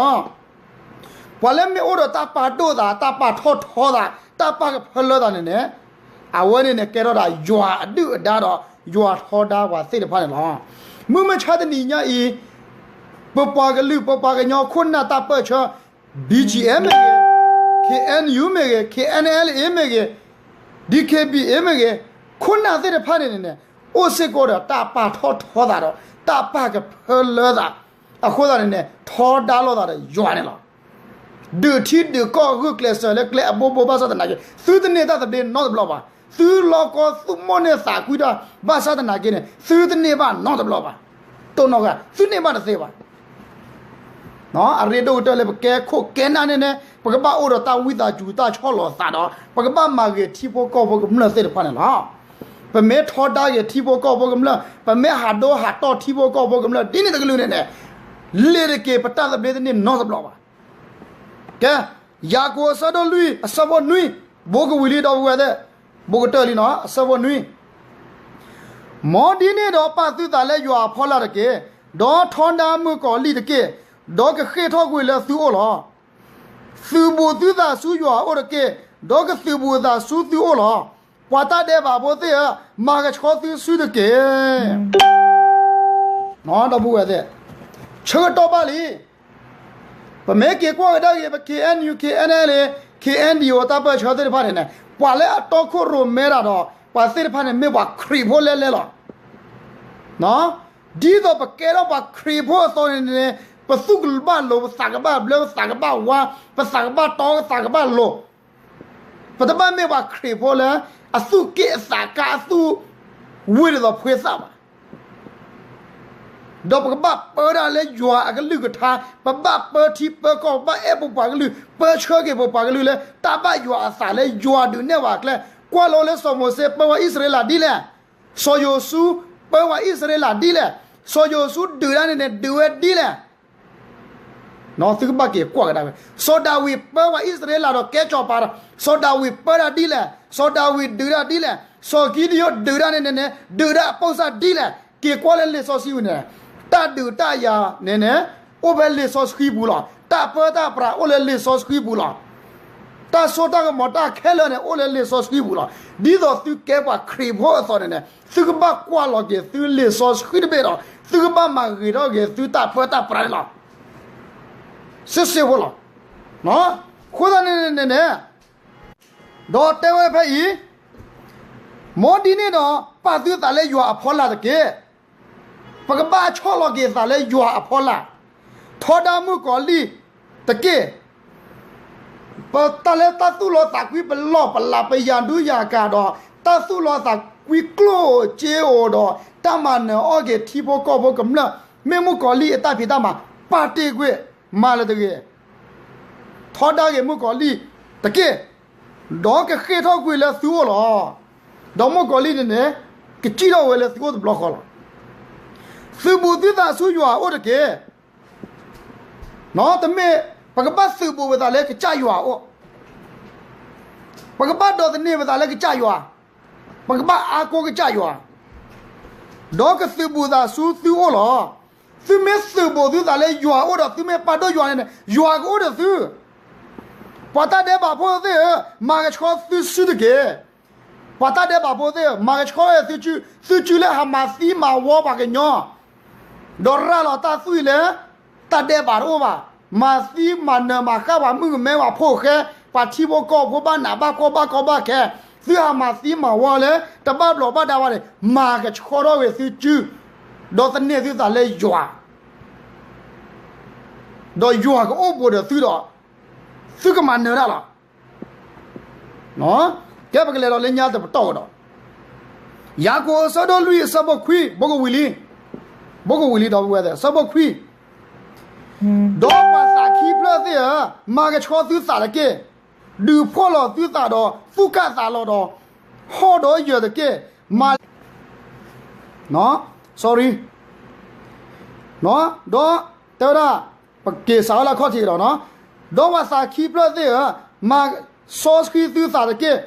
ပှၤလၢမ့ၢ်အိၣ်ဒီးတၢ်ပာ်ဒိၣ်သး တၢ်ပာ်ထီၣ်ထီသး တၢ်ပာ်ကဖၢလၢသးန့ၣ်န့ၣ်, အဝဲန့ၣ်န့ၣ်ကဲထီၣ်ဒၣ်ယွၤအဒုၣ်အဒါဒီး ယွၤထီဒါပှၤသ့ၣ်တဖၣ်န့ၣ်လီၤ. မုၢ်မဆါတနံၤညါအံၤ, ပပှၤကလုာ် ပပှၤကညီခိၣ်နၢ်တၢ်ပၢၢ်ဆၢ, BGF မ့ၢ်ဂ့ၤ, KNU မ့ၢ်ဂ့ၤ, KNLA မ့ၢ်ဂ့ၤ, DKBA မ့ၢ်ဂ့ၤ, ခိၣ်နၢ်သ့ၣ်တဖၣ်န့ၣ်န့ၣ်န့ၣ်, အိၣ်စ့ၢ်ကီးဒီးတၢ်ပာ်ထီၣ်ထီသးဒီး တၢ်ပာ်ကဖၢလၢသး, အဃိသတးန့ၣ်န့ၣ် ထီဒါလိာ်သးဒီးယွၤန့ၣ်လီၤ. ဒုးထံဒုးကီၢ်ဂုာ်ကျဲးစၢးလၢကျဲအဘိဘိဘၣ်ဆၣ်သနာ်က့ သုတန့ၢ်တၢ်သဘျ့နီတဘျီဘၣ်. သုလီၢ်ကီသုမိၣ်န့ၢ်သးကွံတၢ်ဘၣ်ဆၣ်သနာ်က့န့ၣ် သုတန့ၢ်ဘၣ်နီတဘျီဘၣ်. တိၢ်နီၣ်ဂၤ သုန့ၢ်ဘၣ်တသ့ဘၣ်. အရ့ဒိၣ်ကတၢၢ်လၢပကဲခိၣ်ကဲနၢ်န့ၣ်န့ၣ် ပကဘၣ်အိၣ်ဒီးတၢ်ဝံသးစူၤတၢ်ဆီၣ်လီၤသးဒီး ပကဘၣ်မၤဂ့ၤထံဖိကီၢ်ဖိကမျၢၢ်သ့ၣ်တဖၣ်န့ၣ်လီၤ. ပမ့ၢ်ထီဒါက့ၤထံဖိကီၢ်ဖိကမျၢၢ် ပမ့ၢ်ဟးဒိဟးတီၢ်ထံဖိကီၢ်ဖိကမျၢၢ် ဒ်န့ၣ်တကလုာ်န့ၣ်န့ၣ် လ့ၤတက့ၤပတၢ်သဘျ့တန့ၢ်နီတဘျီဘၣ်. ကဲ, ယၤကိာ်အဆၢဒိၣ်လွံၢ်အဆၢဖိနွံ, ဘိကဝံၤလံဒီပုၢ်ဝဲၢ်သ့ၣ်, ဘိကတၢၢ်လံနီၤ အဆၢဖိနွံ, မ်ဒ်န့ၣ်ဒီးပာ်သုသးလၢယွၤအဖီလာ်တက့ၢ်, ဒီးထီဒါမုၣ်ကီၤလံၢ်တက့ၢ်, ဒီးကဃ့ၢ်ထီၣ်ကွံာ်လၢသုအိၣ်လီၤ. သုးဘူးသုသးဆူယွၤအအိၣ်တက့ၢ်, ဒီးကသုးဘူးအသးဆူသုအိၣ်လီၤ. ပှၤတၢ်ဒဲးဘးဖိသ့ၣ်ဧၢ, မၤကဆှီသုစုတက့ၢ်. ဒီပုၢ်ဝဲၢ်သ့ၣ်, ဆၢကတီၢ်ဘၣ်လံ. ပမ့ၢ်က့ၤကွၢ်ကဒါက့ၤ ပ K N U K N L K N D O တၢ်ပၢၢ်ဆၢသ့ၣ်တဖၣ်န့ၣ်န့ၣ် ပှၤလၢအတီခိၣ်ရိၣ်မဲတၢ်ဒီး ပှၤသ့ၣ်တဖၣ်န့ၣ် မ့ၢ်ပှၤခရံာ်ဖိလဲလဲလီၤ. ဒ်သိးပကဲထီၣ်ပှၤခရံာ်ဖိအသိးန့ၣ်န့ၣ် ပသူၣ်ကဘၣ်လိၤ ပသးကဘၣ်ဘျၢ ပသးကဘၣ်ဝါ ပသးကဘၣ်တီ ပသးကဘၣ်လိၤ. ပတဘၣ်မ့ၢ်ပှၤခရံာ်ဖိလၢ အသူၣ်က့ၣ်အသးကါ အသူၣ်ဝံၤဒ်သိးဖှ့သၣ်ဘၣ်. ဒီးပကဘၣ်ပၢတၢ်လၢယွၤအကလုၢ်ကထါ, ပဘၣ်ပၢထံပၢကီၢ်, ပဘၣ်အဲၣ်ပပှၤကလုာ်, ပၢဆှၢက့ၤပပှၤကလုာ်လၢ တၢ်ဘၣ်ယွၤအသးလၢယွၤဒုးနဲၣ်ပှၤအကျဲ, ကွၢ်လိလၢစီၤမိၤၡ့ပၢဝဲအံၣ်စရ့လးဒ်လဲၣ်, စီၤယိၤၡူပၢဝဲအံၣ်စရ့လးဒ်လဲၣ်, စီၤယိၤၡူဒုးတၢ်န့ၣ်န့ၣ် ဒုးဝဲဒ်လဲၣ်. သုကဘၣ်က့ၤကွၢ်ကဒါဝဲ, စီၤဒၤဝံးပၢဝဲအံၣ်စရ့လးဒီးကဲစီၤပၤဒီး စီၤဒၤဝံးပၢတၢ်ဒ်လဲၣ်, စီၤဒၤဝံးဒုးတၢ်ဒ်လဲၣ်, စီၤကံဒယိဒုးတၢ်န့ၣ်န့ၣ်န့ၣ် ဒုးတၢ်အပိၢ်စၢ်ဒ်လဲၣ်. က့ၤကွၢ်လၢလံာ်စီဆှံပူၤန့ၣ်, တၢ်ဒုးတၢ်ယၤန့ၣ်န့ၣ် အိၣ်ဖဲလံာ်စီဆှံပူၤလီၤ. တၢ်ပၢတၢ်ပြးအိၣ်လၢလံာ်စီဆှံပူၤလီၤ. တၢ်စိတၢ်ကမီၤတၢ်ခဲလၢာ်န့ၣ် အိၣ်လၢလံာ်စီဆှံပူၤလီၤ. ဒ်သိးသုကဲပှၤခရံာ်ဖိအသိးန့ၣ်န့ၣ် သုကဘၣ်ကွၢ်လီၤက့ၤသုလံာ်စီဆှံတဘ့ၣ်ဒီး သုကဘၣ်မၤဂ့ၤထီၣ်က့ၤသုတၢ်ပၢတၢ်ပြးန့ၣ်လီၤ. စ့စ့ဖိလီၤ. အဃိသတးန့ၣ်န့ၣ်န့ၣ်, ဒီးတဲဝဲဖဲအံၤ, မ်ဒ်န့ၣ်ဒီး ပာ်သုသးလၢယွၤအဖီလာ်တက့ၢ်. ပကဘၣ်ဆီၣ်လီၤက့ၤသးလၢယွၤအဖီလာ်, ထီဒါမုၣ်ကီၤလံၢ်တက့ၢ်. ပတၢ်လၢတၢ်သူၣ်လီၤသးကွံ ပလီၢ်ပလး ပယၤဒူယၤကၤဒီး တၢ်သူၣ်လီၤသးကွံကျိၣ်စ့အိၣ်ဒီး တၢ်မၤနၢၤအီၣ်က့ၤထံဖိကီၢ်ဖိကမျၢၢ် မ့ၢ်မုၣ်ကီၤလံၢ်အတၢ်ဖံးတၢ်မၤ ပာ်တ့ၢ်ကွံာ် မၤလၢတဂ့ၤ. ထီဒါက့ၤမုၣ်ကီၤလံၢ်တက့ၢ်. ဒီးကဃ့ၢ်ထီၣ်ကွံာ်လၢသုအိၣ်လီၤ. ဒီးမုၣ်ကီၤလံၢ်န့ၣ်န့ၣ် ကစံၣ်ထီၣ်ဝဲလၢသုအိၣ်တဘျီဃီလီၤ. သုးဘူးသုသးဆူယွၤအအိၣ်တက့ၢ်. တမ့ၢ် ပကဘၣ်သုးဘူးပသးလၢကစၢ်ယွၤအအိၣ်, ပကဘၣ်ဒိးသန့ၤပသးလၢကစၢ်ယွၤ, ပကဘၣ်အါကိးကစၢ်ယွၤ, ဒီးကသုးဘူးသးဆူသုအိၣ်လီၤ. သုမ့ၢ်သုးဘူးသုသးလၢယွၤအအိၣ်ဒီး သုမ့ၢ်ပာ်ဒိၣ်ယွၤန့ၣ်န့ၣ် ယွၤကအိၣ်ဒီးသု. ပှၤတၢ်ဒဲးဘးဖိသ့ၣ်ဧၢ, မၤကဆှီသုစုတက့ၢ်. ပှၤတၢ်ဒဲးဘးဖိသ့ၣ်ဧၢ, မၤကဆှီသုစု, သုစုလၢဟးမၤသံမၤဝီပှၤကညီ, ဒီးရၤလီၤတၢ်သွံၣ်လၢ တၢ်ဒဲးဘးတအိၣ်ဘၣ်, မၤသံမၤနၢၤမၤဃၣ်ပှၤမုၣ်ကမဲပှၤဖိဃဲ, ပှၤထံဖိကီၢ်ဖိဘၣ်နးဘၣ်ဖှီၣ်ဘၣ်ကီဘၣ်ခဲ, သုဟးမၤသံမၤဝီလၢ တဘၣ်ဘျီးဘၣ်ဒါဘၣ်န့ၣ်, မၤကဆှီထီၣ်ဂ့ၤသုစု, ဒီးသန့ၤသုသးလၢယွၤ ဒီးယွၤကအိၣ်ဘူးဒီးသုဒီး သုကမၤနၢၤတၢ်လီၤ. ကဲပကလဲၤဒီးလၢညါတပတီၢ်ကဒီး, ယၤကိာ်အဆၢဒိၣ်လွံၢ်အဆၢဖိခွံ, ဘိကဝံၤလံ, ဘိကဝံၤလံဒီပုၢ်ဝဲၢ်သ့ၣ်, အဆၢဖိခွံ, ဒီးပှၤသးခံဖျၢၣ်သ့ၣ်ဧၢ, မၤကဆှီသုသးတက့ၢ်. ဒုးဖှီၣ်လီၤသုသးဒီး သူၣ်ကၢ်သးလီၤဒီး ဟီၣ်ဒီးယၢၤတက့ၢ်. မၤ sorry ဒီးတဲဝဲဒၣ်, ပက့ၤစးထီၣ်လၢအခီၣ်ထံးကဒီးနီၤ, ဒီးပှၤသးခံဖျၢၣ်သ့ၣ်ဧၢ, မၤစီဆှံသုသးတက့ၢ်.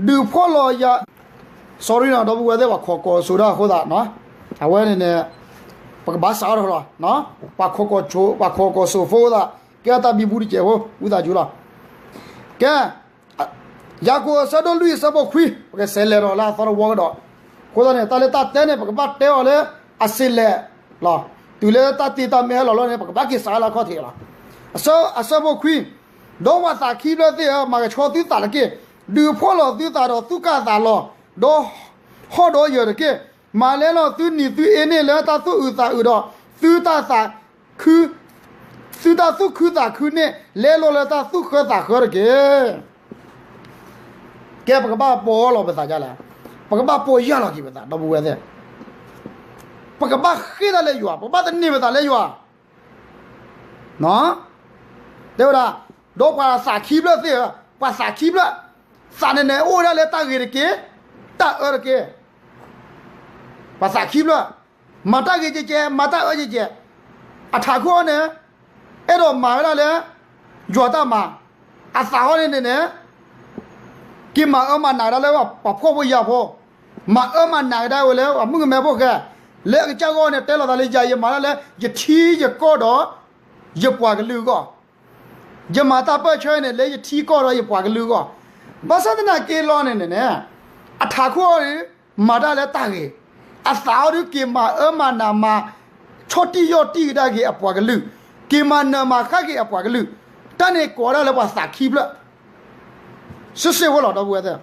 ဒုးဖှီၣ်လီၤယၤ, sorry နီၤ, ဒီပုၢ်ဝဲၢ်သ့ၣ် ပှၤခိးကီၤစိးတၢ်အဃိသတး, အဝဲန့ၣ်န့ၣ် ပကဘၣ်စးထီၣ်တခီလီၤ. ပှၤခိးကီၤစိး, ပှၤခိးကီၤစိးဖိသတး, ကဲတၢ်ဘံဘူတစဲးဖိ, ဝံသးစူၤလီၤ. ကဲ ယၤကိာ်အဆၢဒိၣ်လွံၢ်အဆၢဖိခွံ, ပကဆဲးလဲၤဒီးလၢအသီတဝီကဒီး, အဃိသတးန့ၣ် တၢ်လၢတၢ်တဲန့ၣ် ပကဘၣ်တဲအီၤလၢအစ့လဲၣ်လီၤ. တုၤလၢတၢ်တ့တၢ်မ့ၢ်ဟဲလီၤလီၤန့ၣ် ပကဘၣ်က့ၤစးထီၣ်လၢအခီၣ်ထံးလီၤ. အဆၢဖိခွံ, ဒီးပှၤသးခံဖျၢၣ်သ့ၣ်ဧၢ, မၤကဆှီသုသးတက့ၢ်. ဒုးဖှီၣ်လီၤသုသးဒီးသူၣ်ကၢ်သးလီၤ, ဒီးဟီၣ်ဒီးယၢၤတက့ၢ်. မၤလဲလီၤသုနံၤသုအ့န့ၣ်လၢတၢ်သူၣ်အုးသးအုးဒီး သုတၢ်သးခု သုတၢ်သူၣ်ခုသးခုန့ၣ် လဲလိာ်လၢတၢ်သူၣ်ဃၢသးဃၢတက့ၢ်. ကဲ ပကဘၣ်ပိာ်အီၤလီၤပသးဒ်လဲၣ်. ပကဘၣ်ပိာ်ယၢ်လီၤက့ၤပသး ဒီပုၢ်ဝဲၢ်သ့ၣ်, ပကဘၣ်ဃ့ၢ်တၢ်လၢယွၤ, ပကဘၣ်သန့ၤပသးလၢယွၤ. တဲဝဲဒၣ်, ဒီးပှၤသးခံဖျၢၣ်သ့ၣ်ဧၢ, ပှၤသးခံဖျၢၣ်, သးန့ၣ်န့ၣ် အိၣ်ဝဲဒၣ်လၢတၢ်ဂ့ၤတက့ၢ်, တၢ်အၢတက့ၢ်. ပှၤသးခံဖျၢၣ်, မၤတၢ်ဂ့ၤကဲကဲ, မၤတၢ်အၢကဲကဲ, အထးခိၣ်အီၤန့ၣ် အဲၣ်ဒိးမၤဝဲဒၣ်လၢ ယွၤတၢ်မၤ, အသးအီၤန့ၣ်န့ၣ်န့ၣ် က့ၤမၤအၢမၤနးကဒါလၢပှၤဖှီၣ်ဖိယာ်ဖိ, မၤအၢမၤနးကဒါဝဲလၢပှၤမုၣ်ကမဲဖိဃဲ, လၢအကစၢ်ဂီၢ်န့ၣ် တဲလီၤသးလၢယၤ ယမၤတၢ်လၢ ယထံယကီၢ်ဒီး ယပှၤကလုာ်အဂီၢ်, ယမၤတၢ်ပၢၢ်ဆၢန့ၣ် လၢယထံကီၢ်ဒီးယပှၤကလုာ်အဂီၢ်. ဘၣ်ဆၣ်သနာ်က့လီၤန့ၣ်န့ၣ်န့ၣ် အထးခိၣ်အီၤဒီး မၤတၢ်လၢတၢ်ဂ့ၤ, အသးအီၤဒီး က့ၤမၤအၢမၤနးမၤ ဆီၣ်တံၢ်ယီၢ်တံၢ်ကဒါက့ၤအပှၤကလုာ်, က့ၤမၤနၢၤမၤဃၣ်က့ၤအပှၤကလုာ်, တၢ်န့ၣ်ကိးဒၣ်လၢပှၤသးခံဖျၢၣ် စ့ၢ်စ့ၢ်ဝဲလီၤ ဒီပုၢ်ဝဲၢ်သ့ၣ်.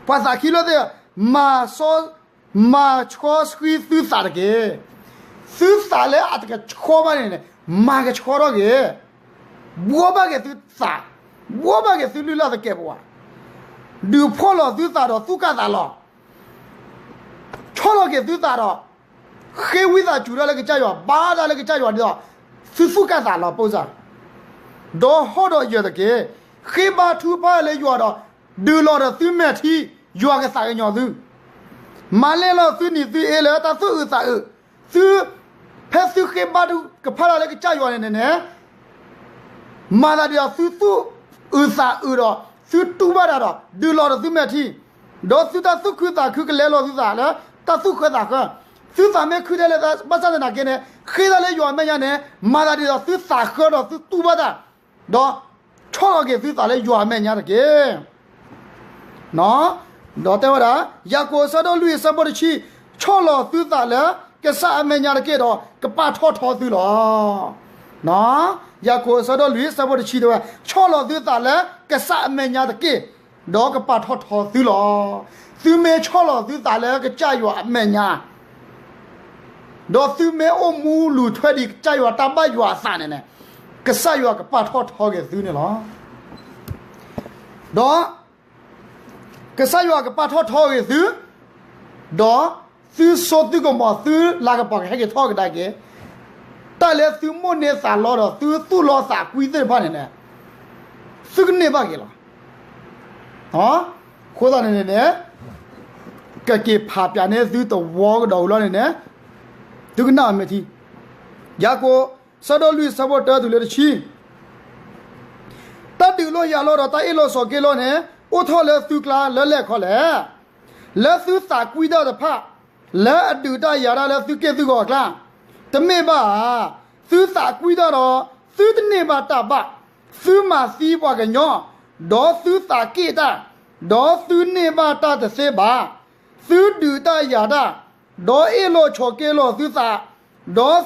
ပှၤသးခံဖျၢၣ်သ့ၣ် မၤစီ မၤဆှီဆှံသုသးတက့ၢ်. သုသးလၢအတကဆှီဘၣ်န့ၣ်န့ၣ် မၤကဆှီထီၣ်က့ၤ, ဘှီဘၣ်က့ၤသုသး, ဘှီဘၣ်က့ၤသုလုၢ်လၢ်သကဲာ်ပဝး, ဒုးဖှီၣ်လီၤသုသးဒီးသူၣ်ကၢ်သးလီၤ. ဆီၣ်လီၤက့ၤသုသးဒီး ဃ့ဝံသးစူၤတၢ်လၢကစၢ်ယွၤ, ဘါတၢ်လၢကစၢ်ယွၤဒ်သိး သုသူၣ်ကၢ်သးလီၤ ပိစၢ်, ဒီးဟီၣ်ဒီးယၢၤတက့ၢ်. ဃ့ဘါထုကဖၣ်လၢယွၤဒီး ဒုးလီၤဒီးသုမဲာ်ထံ, ယွၤကသးကညီၤသု, မၤလဲၢ်လီၤသုနံၤသုအ့လၢတၢ်သူၣ်အုးသးအုး, သု, ဖဲသုဃ့ဘါထုကဖၣ်တၢ်လၢကစၢ်ယွၤန့ၣ်န့ၣ်န့ၣ် မၤသးဒ်သိးသုသူၣ်အုးသးအုးဒီး သုတူၢ်ဘၣ်တၢ်ဒီး ဒုးလီၤဒီးသုမဲာ်ထံ, ဒီးသုတၢ်သူၣ်ခုသးခုကလဲလိာ်သုသးလၢ တၢ်သူၣ်ဃၢသးဃၢ, သုသးမ့ၢ်ခုထဲလဲၣ်ဘၣ်ဆၣ်သနာ်က့န့ၣ် ဃ့တၢ်လၢယွၤအမဲာ်ညါန့ၣ် မၤသးဒ်သိးသုသးဃၢဒီးသုတူၢ်ဘၣ်တၢ်, ဒီးဆီၣ်လီၤက့ၤသုသးလၢယွၤအမဲာ်ညါတက့ၢ်. ဒီးတဲဝဲဒၣ် ယၤကိာ်အဆၢဒိၣ်လွံၢ်အဆၢဖိတဆံ, ဆီၣ်လီၤသုသးလၢကစၢ်အမဲာ်ညါတက့ၢ်ဒီး ကပာ်ထီၣ်ထီသုလီၤ. ယၤကိာ်အဆၢဒိၣ်လွံၢ်အဆၢဖိတဆံတဲဝဲ, ဆီၣ်လီၤသုသးလၢကစၢ်အမဲာ်ညါတက့ၢ်, ဒီးကပာ်ထီၣ်ထီသုလီၤ. သုမ့ၢ်ဆီၣ်လီၤသုသးလၢကစၢ်ယွၤအမဲာ်ညါ ဒီးသုမ့ၢ်အိၣ်မူလုၢ်ထွဲဒံးကစၢ်ယွၤတၢ်ဘၣ်ယွၤအသးန့ၣ်န့ၣ်, ကစၢ်ယွၤကပာ်ထီၣ်ထီက့ၤသုန့ၣ်လီၤ. ဒီးကစၢ်ယွၤကပာ်ထီၣ်ထီက့ၤသု, ဒီးသုစိသုကမီၤသုလၤကပီၤကဟဲက့ၤထီၣ်ကဒါက့ၤ, တၢ်လၢသုမိၣ်န့ၢ်သးလီဒီးသုသူၣ်လီသးကွံသ့ၣ်တဖၣ်န့ၣ်န့ၣ်, သုကန့ၢ်ဘၣ်က့ၤလီၤ. အဃိသတးန့ၣ်န့ၣ်န့ၣ်, ကက့ၤဖးပၠးန့ၢ်သုတဝီကဒီးဝံၤလီၤန့ၣ်န့ၣ်, သုကနၣ်အမဲာ်ထံ, ယၤကိာ် ဆၢဒိၣ်လွံၢ်ဆၢဖိတၢတုၤလၢတဆံ, တၢ်ဒုးလိာ်ယၤလိာ်ဒီးတၢ်အ့ၣ်လိာ်ဆိးက့လိာ်န့ၣ် အိၣ်ထီၣ်လၢသုကျါလၢလဲၣ်ခီလဲၣ်. လၢသုသးကွံတၢ်တဖၣ်, လၢအဒုးတၢ်ယၤတၢ်လၢသုက့ၢ်သုဂီၤအကျါ, တမ့ၢ်ဘၣ်ဧါ. သုသးကွံတၢ်ဒီးသုတန့ၢ်ဘၣ်တၢ်ဘၣ်, သုမၤသံပှၤကညီ, ဒီးသုသးက့ၣ်တၢ်, ဒီးသုန့ၢ်ဘၣ်တၢ်တသ့ဘၣ်. သုဒုးတၢ်ယၤတၢ်, ဒီးအ့ၣ်လိာ်ဆိးက့လိာ်သုသး, ဒီး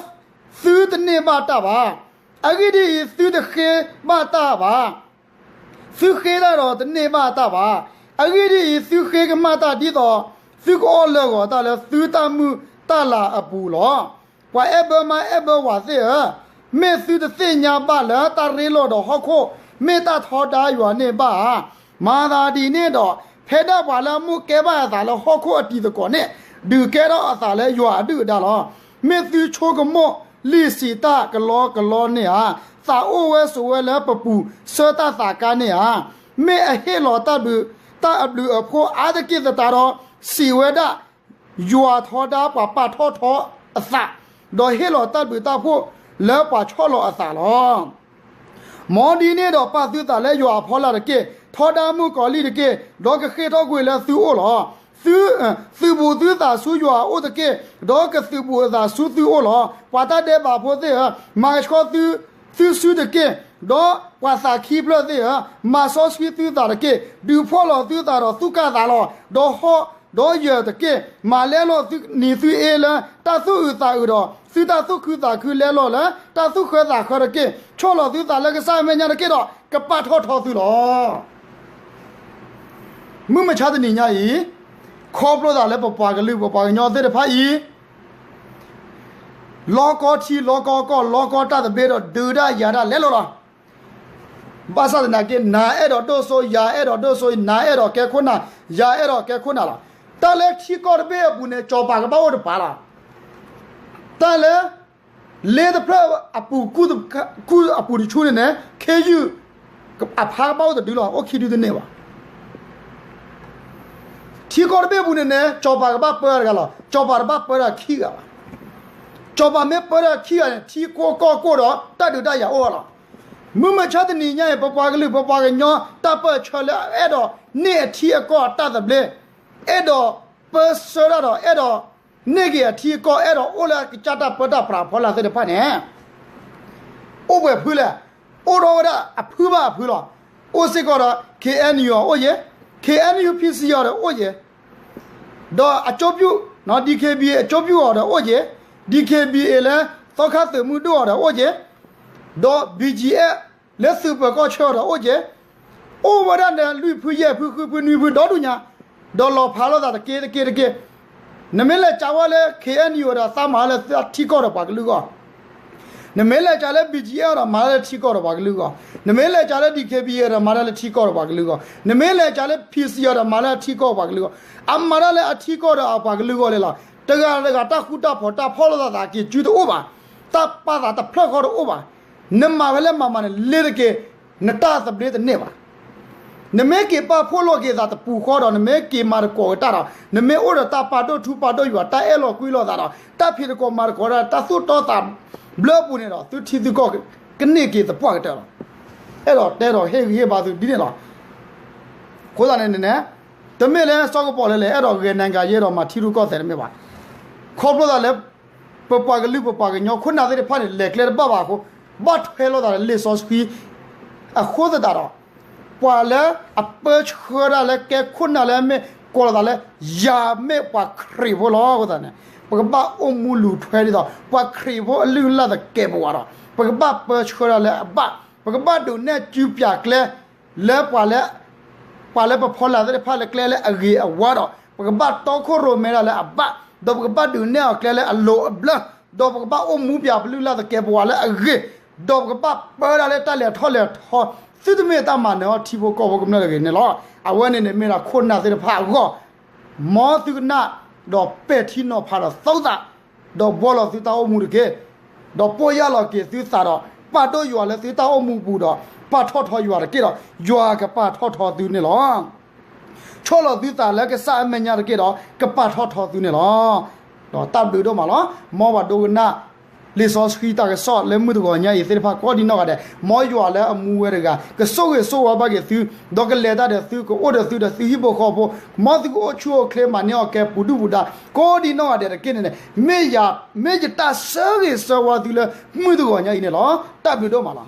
သုတန့ၢ်ဘၣ်တၢ်ဘၣ်. အဂ့ၢ်ဒ်အံၤ, သုတဃ့ဘၣ်တၢ်ဘၣ်. သုဃ့တၢ်ဒီးတန့ၢ်ဘၣ်တၢ်ဘၣ်. အဂ့ၢ်ဒ်အံၤ, သုဃ့ကမၣ်တၢ်ဒ်သိး သုကအီၣ်လၢာ်ဂီၤတၢ်လၢသုတၢ်မုၢ်တၢ်လၤအပူၤလီၤ. ပှၤအဲၣ်ဘၢမါအဲၣ်ဘၢဝၤသ့ၣ်ဧၢ, မ့ၢ်သုတသ့ၣ်ညါဘၣ်လၢတၢ်ရ့လိာ်ဒီးဟီၣ်ခိၣ် မ့ၢ်တၢ်ထီဒါယွၤန့ၣ်ဘၣ်ဧါ. မၤသးဒ်န့ၣ်ဒီး, ဖဲဒၣ်ပှၤလၢအမိၣ်ကဲဘၣ်အသးလၢဟီၣ်ခိၣ်အတံၤသကိးန့ၣ်, ဒုးကဲထီၣ်အသးလၢယွၤအဒုၣ်အဒါလီၤ. မ့ၢ်သုဆိကမိၣ်လံာ်စံးတၢ်ကလီကလီန့ၣ်ဧါ. သးအိၣ်ဝဲဆိးဝဲလၢပပူၤဆၢတၢ်သးကါန့ၣ်ဧါ. မ့ၢ်အဟ့ၣ်လီၤတၢ်ဘျုး, တၢ်အဘျုးအဖှိၣ်အါတက့ၢ်သတးဒီး, စံးဝဲဒၣ် ယွၤထီဒါပှၤပာ်ထီၣ်ထီအသး, ဒီးဟ့ၣ်လီၤတၢ်ဘျုးတၢ်ဖှိၣ်လၢပှၤဆီၣ်လီၤအသးလီၤ. မ်ဒ်န့ၣ်ဒီးပာ်သုသးလၢယွၤအဖီလာ်တက့ၢ်, ထီဒါမုၣ်ကီၤလံၢ်တက့ၢ်, ဒီးကဃ့ၢ်ထီၣ်ကွံာ်လၢသုအိၣ်လီၤ. သု, သုးဘူးသုသးဆူယွၤအအိၣ်တက့ၢ်, ဒီးကသုးဘူးအသးဆူသုအိၣ်လီၤ. ပှၤတၢ်ဒဲးဘးဖိသ့ၣ်ဧၢ, မၤကဆှီသု, သုစုတက့ၢ်, ဒီးပှၤသးခံဖျၢၣ်သ့ၣ်ဧၢ, မၤစီဆှံသုသးတက့ၢ်. ဒုးဖှီၣ်လီၤသုသးဒီးသူၣ်ကၢ်သးလီၤ, ဒီးဟီၣ်ဒီးယၢၤတက့ၢ်. မၤလဲလိာ်နံၤသုအ့လၢတၢ်သူၣ်အုးသးအုးဒီး သုတၢ်သူၣ်ခုသးခုလဲလိာ်လၢတၢ်သူၣ်ဃၢသးဃၢတက့ၢ်. ဆီၣ်လီၤသုသးလၢကစၢ်အမဲာ်ညါတက့ၢ်ဒီး ကပာ်ထီၣ်ထီသုလီၤ. မုၢ်မဆါတနံၤညါအံၤ, ခီဖျိသးလၢပပှၤကလုာ်ပပှၤကညီသ့ၣ်တဖၣ်အံၤ လီၤကီထံလီၤကီကီၢ် လီၤကီတၢ်သဘျ့ဒီး ဒုးတၢ်ယၤတၢ်လဲၤလိာ်လီၤ. ဘၣ်ဆၣ်သနာ်က့ နၤအဲၣ်ဒိးဒိၣ်စိ ယၤအဲၣ်ဒိးဒိၣ်စိ နၤအဲၣ်ဒိးကဲခိၣ်နၢ် ယၤအဲၣ်ဒိးကဲခိၣ်နၢ်လီၤ. တၢ်လၢထံကီၢ်တဘ့ၣ်အပူၤန့ၣ် စီၤပၤကဘၣ်အိၣ်တပၤလီၤ. တၢ်လၢ လ့တဖျၢၣ်အပူၤ ကူၣ်အပူၤတဆူန့ၣ်န့ၣ် ခ့ယုၢ်အဖါကဘၣ်အိၣ်တဒုလီၤ. အိၣ်ခံဒုတန့ၢ်ဘၣ်. ထံကီၢ်တဘ့ၣ်အပူၤန့ၣ်န့ၣ် စီၤပၤကဘၣ်ပၢတဂၤလီၤ. စီၤပၤတဘၣ်ပၢတၢ်ခံဂၤဘၣ်. စီၤပၤမ့ၢ်ပၢတၢ်ခံဂၤန့ၣ် ထံကိၢ်ကီၢ်ကိၢ်ဒီး တၢ်ဒုးတၢ်ယၤအိၣ်လီၤ. မုၢ်မဆါတနံၤညါအံၤ ပပှၤကလုာ်ပပှၤကညီ တၢ်ပၢၢ်ဆၢလၢအဲၣ်ဒိးန့ၢ်အထံအကီၢ်အတၢ်သဘျ့ အဲၣ်ဒိးပၢဆှၢတၢ်ဒီး အဲၣ်ဒိးန့ၢ်က့ၤအထံအကီၢ် အဲၣ်ဒိးအိၣ်လၢအကစၢ်တၢ်ပၢတၢ်ပြးဖီလာ်သ့ၣ်တဖၣ်န့ၣ် အိၣ်ပှဲၤဖုလဲၣ်. အိၣ်ထီၣ်ဝဲဒၣ်အဖုဘၣ်အဖုလီၤ. အိၣ်စ့ၢ်ကီးဒီး ခ့ၣ်အဲၣ်ယူၣ် အအိၣ်ယဲ, ခ့ၣ်အဲၣ်ယူၣ် ဖံစံယီၤဒီးအိၣ်ယဲ, ဒီးအကၠိပျူၣ် ဒီး ခ့ၣ်ဘံၣ်အ့ၣ် အကၠိပျူၣ်အီၤဒီးအိၣ်ယဲ, ခ့ၣ်ဘံၣ်အ့ၣ် လၢသီခါသုးမုၢ်ဒိၣ်အီၤဒီးအိၣ်ယဲ, ဒီး ဘံၣ်ကၠံၣ်အဲၣ် လၢသုးပၢၤကီၢ်ဆၢအီၤဒီးအိၣ်ယဲ, အိၣ်ဝဲဒၣ်န့ၣ် လွံၢ်ဖုယဲၢ်ဖုဃုဖုနွံဖုဒီဒူၣ်ညါ, ဒီးလီၤဖးလိာ်သးတက့ၢ်တက့ၢ်တက့ၢ်. နမ့ၢ်လဲၤကးဝဲလၢ ခ့ၣ်အဲၣ်ယူၣ် အီၤဒီး သးမၤလၢထံကီၢ်ဒီးပှၤကလုာ်အဂီၢ်, နမ့ၢ်လဲၤကးလၢ ဘံၣ်ကၠံၣ်အဲၣ် အီၤဒီး မၤလၢထံကီၢ်ဒီးပှၤကလုာ်အဂီၢ်, နမ့ၢ်လဲၤကးလၢ ဒံၣ်ခ့ၣ်ဘံၣ်အ့ၣ် အီၤဒီး မၤတၢ်လၢထံကီၢ်ဒီးပှၤကလုာ်အဂီၢ်, နမ့ၢ်လဲၤကးလၢ ဖံစံယီၤ အီၤဒီး မၤလၢထံကီၢ်ပှၤကလုာ်အဂီၢ်, အမၤတၢ်လၢအထံကီၢ်ဒီးအပှၤကလုာ်အဂီၢ်လဲၣ်လီၤ. တဂၤတဂၤတၢ်ဃူတၢ်ဖိး တၢ်ဖီၣ်လိာ်သးသးက့ၤစုတအိၣ်ဘၣ်, တၢ်ပာ်သးတဖျၢၣ်ဃီတအိၣ်ဘၣ်. နမၤဝဲလၢမၤမၤန့ၣ် လ့ၤတက့ၢ်, နတၢ်သဘျ့တန့ၢ်ဘၣ်. နမ့ၢ်က့ၤပာ်ဖှိၣ်လိာ်က့ၤသးတပူၤဃီဒီး နမ့ၢ်က့ၤမၤသကိးက့ၤတၢ်ဒီး နမ့ၢ်အိၣ်ဒီးတၢ်ပာ်ဒိၣ်ထူပာ်ဒိၣ်ယွၤ တၢ်အဲၣ်လီၤကွံလိာ်သးဒီး တၢ်ဖံးသကိးမၤသကိးတၢ် တၢ်သူၣ်တီသးဘျၢအပူၤန့ၣ်ဒီး သုထံသုကီၢ်ကန့ၢ်က့ၤသပှၢ်ကတၢၢ်လီၤ. အဲၣ်ဒိးတဲဒီးဟ့ၣ်ဂံၢ်ဟ့ၣ်ဘါသုဒ်န့ၣ်လီၤ. အဃိသတးန့ၣ်န့ၣ် တမ့ၢ်လၢစီၤကပီၤလၢလဲၤအဲၣ်ဒိးဂဲၤနၤဂၤယဲဒီးမၤထံရူၢ်ကီၢ်သဲးတမ့ၢ်ဘၣ်. ခီဖျိသးလၢ ပပှၤကလုာ်ပပှၤကညီခိၣ်နၢ်သ့ၣ်တဖၣ်န့ၣ် လဲၤကျဲတဘၣ်ဘၣ်အဃိ ဘၣ်ထွဲလိာ်သးလၢလံာ်စီဆှံ အဃိသတးဒီး ပှၤလၢအပၢဆှၢတၢ်လၢကဲခိၣ်နၢ်လၢအမ့ၢ် ကိးလီၤသးလၢ ယၤမ့ၢ်ပှၤခရံာ်ဖိလီၤ. အဃိသတးန့ၣ် ပကဘၣ်အိၣ်မူလူၤထွဲဒ်သိး ပှၤခရံာ်ဖိအလုၢ်အလၢ်သကဲးပဝးဒီး ပကဘၣ်ပၢဆှၢတၢ်လၢအဘၣ်, ပကဘၣ်ဒုးနဲၣ်စုပၠးကျဲ လၢပှၤလၢ ပှၤလၢပဖီလာ်သ့ၣ်တဖၣ်လၢကျဲလၢအဂ့ၤအဝါဒီး ပကဘၣ်တီခိၣ်ရိၣ်မဲတၢ်လၢအဘၣ်, ဒီးပကဘၣ်ဒုးနဲၣ်အီၤကျဲလၢအလိၤအဘျၢ, ဒီးပကဘၣ်အိၣ်မူပၠးပလုၢ်လၢ်သကဲးပဝးလၢအဂ့ၤ, ဒီးပကဘၣ်ပၢတၢ်လၢတၢ်လဲၤထီၣ်လဲၤထီ သုတမ့ၢ်တၢ်မၤနၢၤအီၤထံဖိကီၢ်ဖိကမျၢၢ်တဂ့ၤန့ၣ်လီၤ. အဝဲန့ၣ်န့ၣ်မ့ၢ်ဒၣ်ခိၣ်နၢ်သ့ၣ်တဖၣ်အဂီၢ် မ်သုကနၣ် ဒီးပဲာ်ထံနီၤဖးဒီးသုသး, ဒီးဘှီလီၤသုတၢ်အိၣ်မူတက့ၢ်. ဒီးပီၢ်ယၢ်လီၤက့ၤသုသးဒီး ပာ်ဒိၣ်ယွၤလၢသုတၢ်အိၣ်မူပူၤဒီး ပာ်ထီၣ်ထီယွၤတက့ၢ်ဒီး ယွၤကပာ်ထီၣ်ထီသုန့ၣ်လီၤ. ဆီၣ်လီၤသုသးလၢကစၢ်အမဲာ်ညါတက့ၢ်ဒီး ကပာ်ထီၣ်ထီသုန့ၣ်လီၤ. ဒီးတၢ်ဘျုးဒိၣ်မးလီၤ. မ်ပှၤဒိကနၣ် လံာ်စီဆှံတၢ်ကစီၣ်လၢမုၢ်တဂီၤညါအံၤသ့ၣ်တဖၣ်ကိးဒံနီၢ်ဂၤဒဲး, မ်ယွၤလၢအမူဝဲတဂၤ ကဆိၣ်ဂ့ၤဆိၣ်ဝါဘၣ်က့ၤသု, ဒီးကလဲၤတၢ်ဒီးသု ကအိၣ်ဒီးသုဒီးသုဟံၣ်ဖိဃီဖိ, မ်သုကအိၣ်ဆူၣ်အိၣ်ချ့မၤန့ၢ်အီၣ်ကဲပူၤဒုၣ်ပူၤဒါ ကိးဒံနီၢ်ဂၤဒဲးတက့ၢ်န့ၣ်န့ၣ် မ့ၢ်ယတၢ်ဆၢဂ့ၤဆၢဝါသုလၢမုၢ်တဂီၤညါအံၤန့ၣ်လီၤ. တၢ်ဘျုးဒိၣ်မးလီၤ.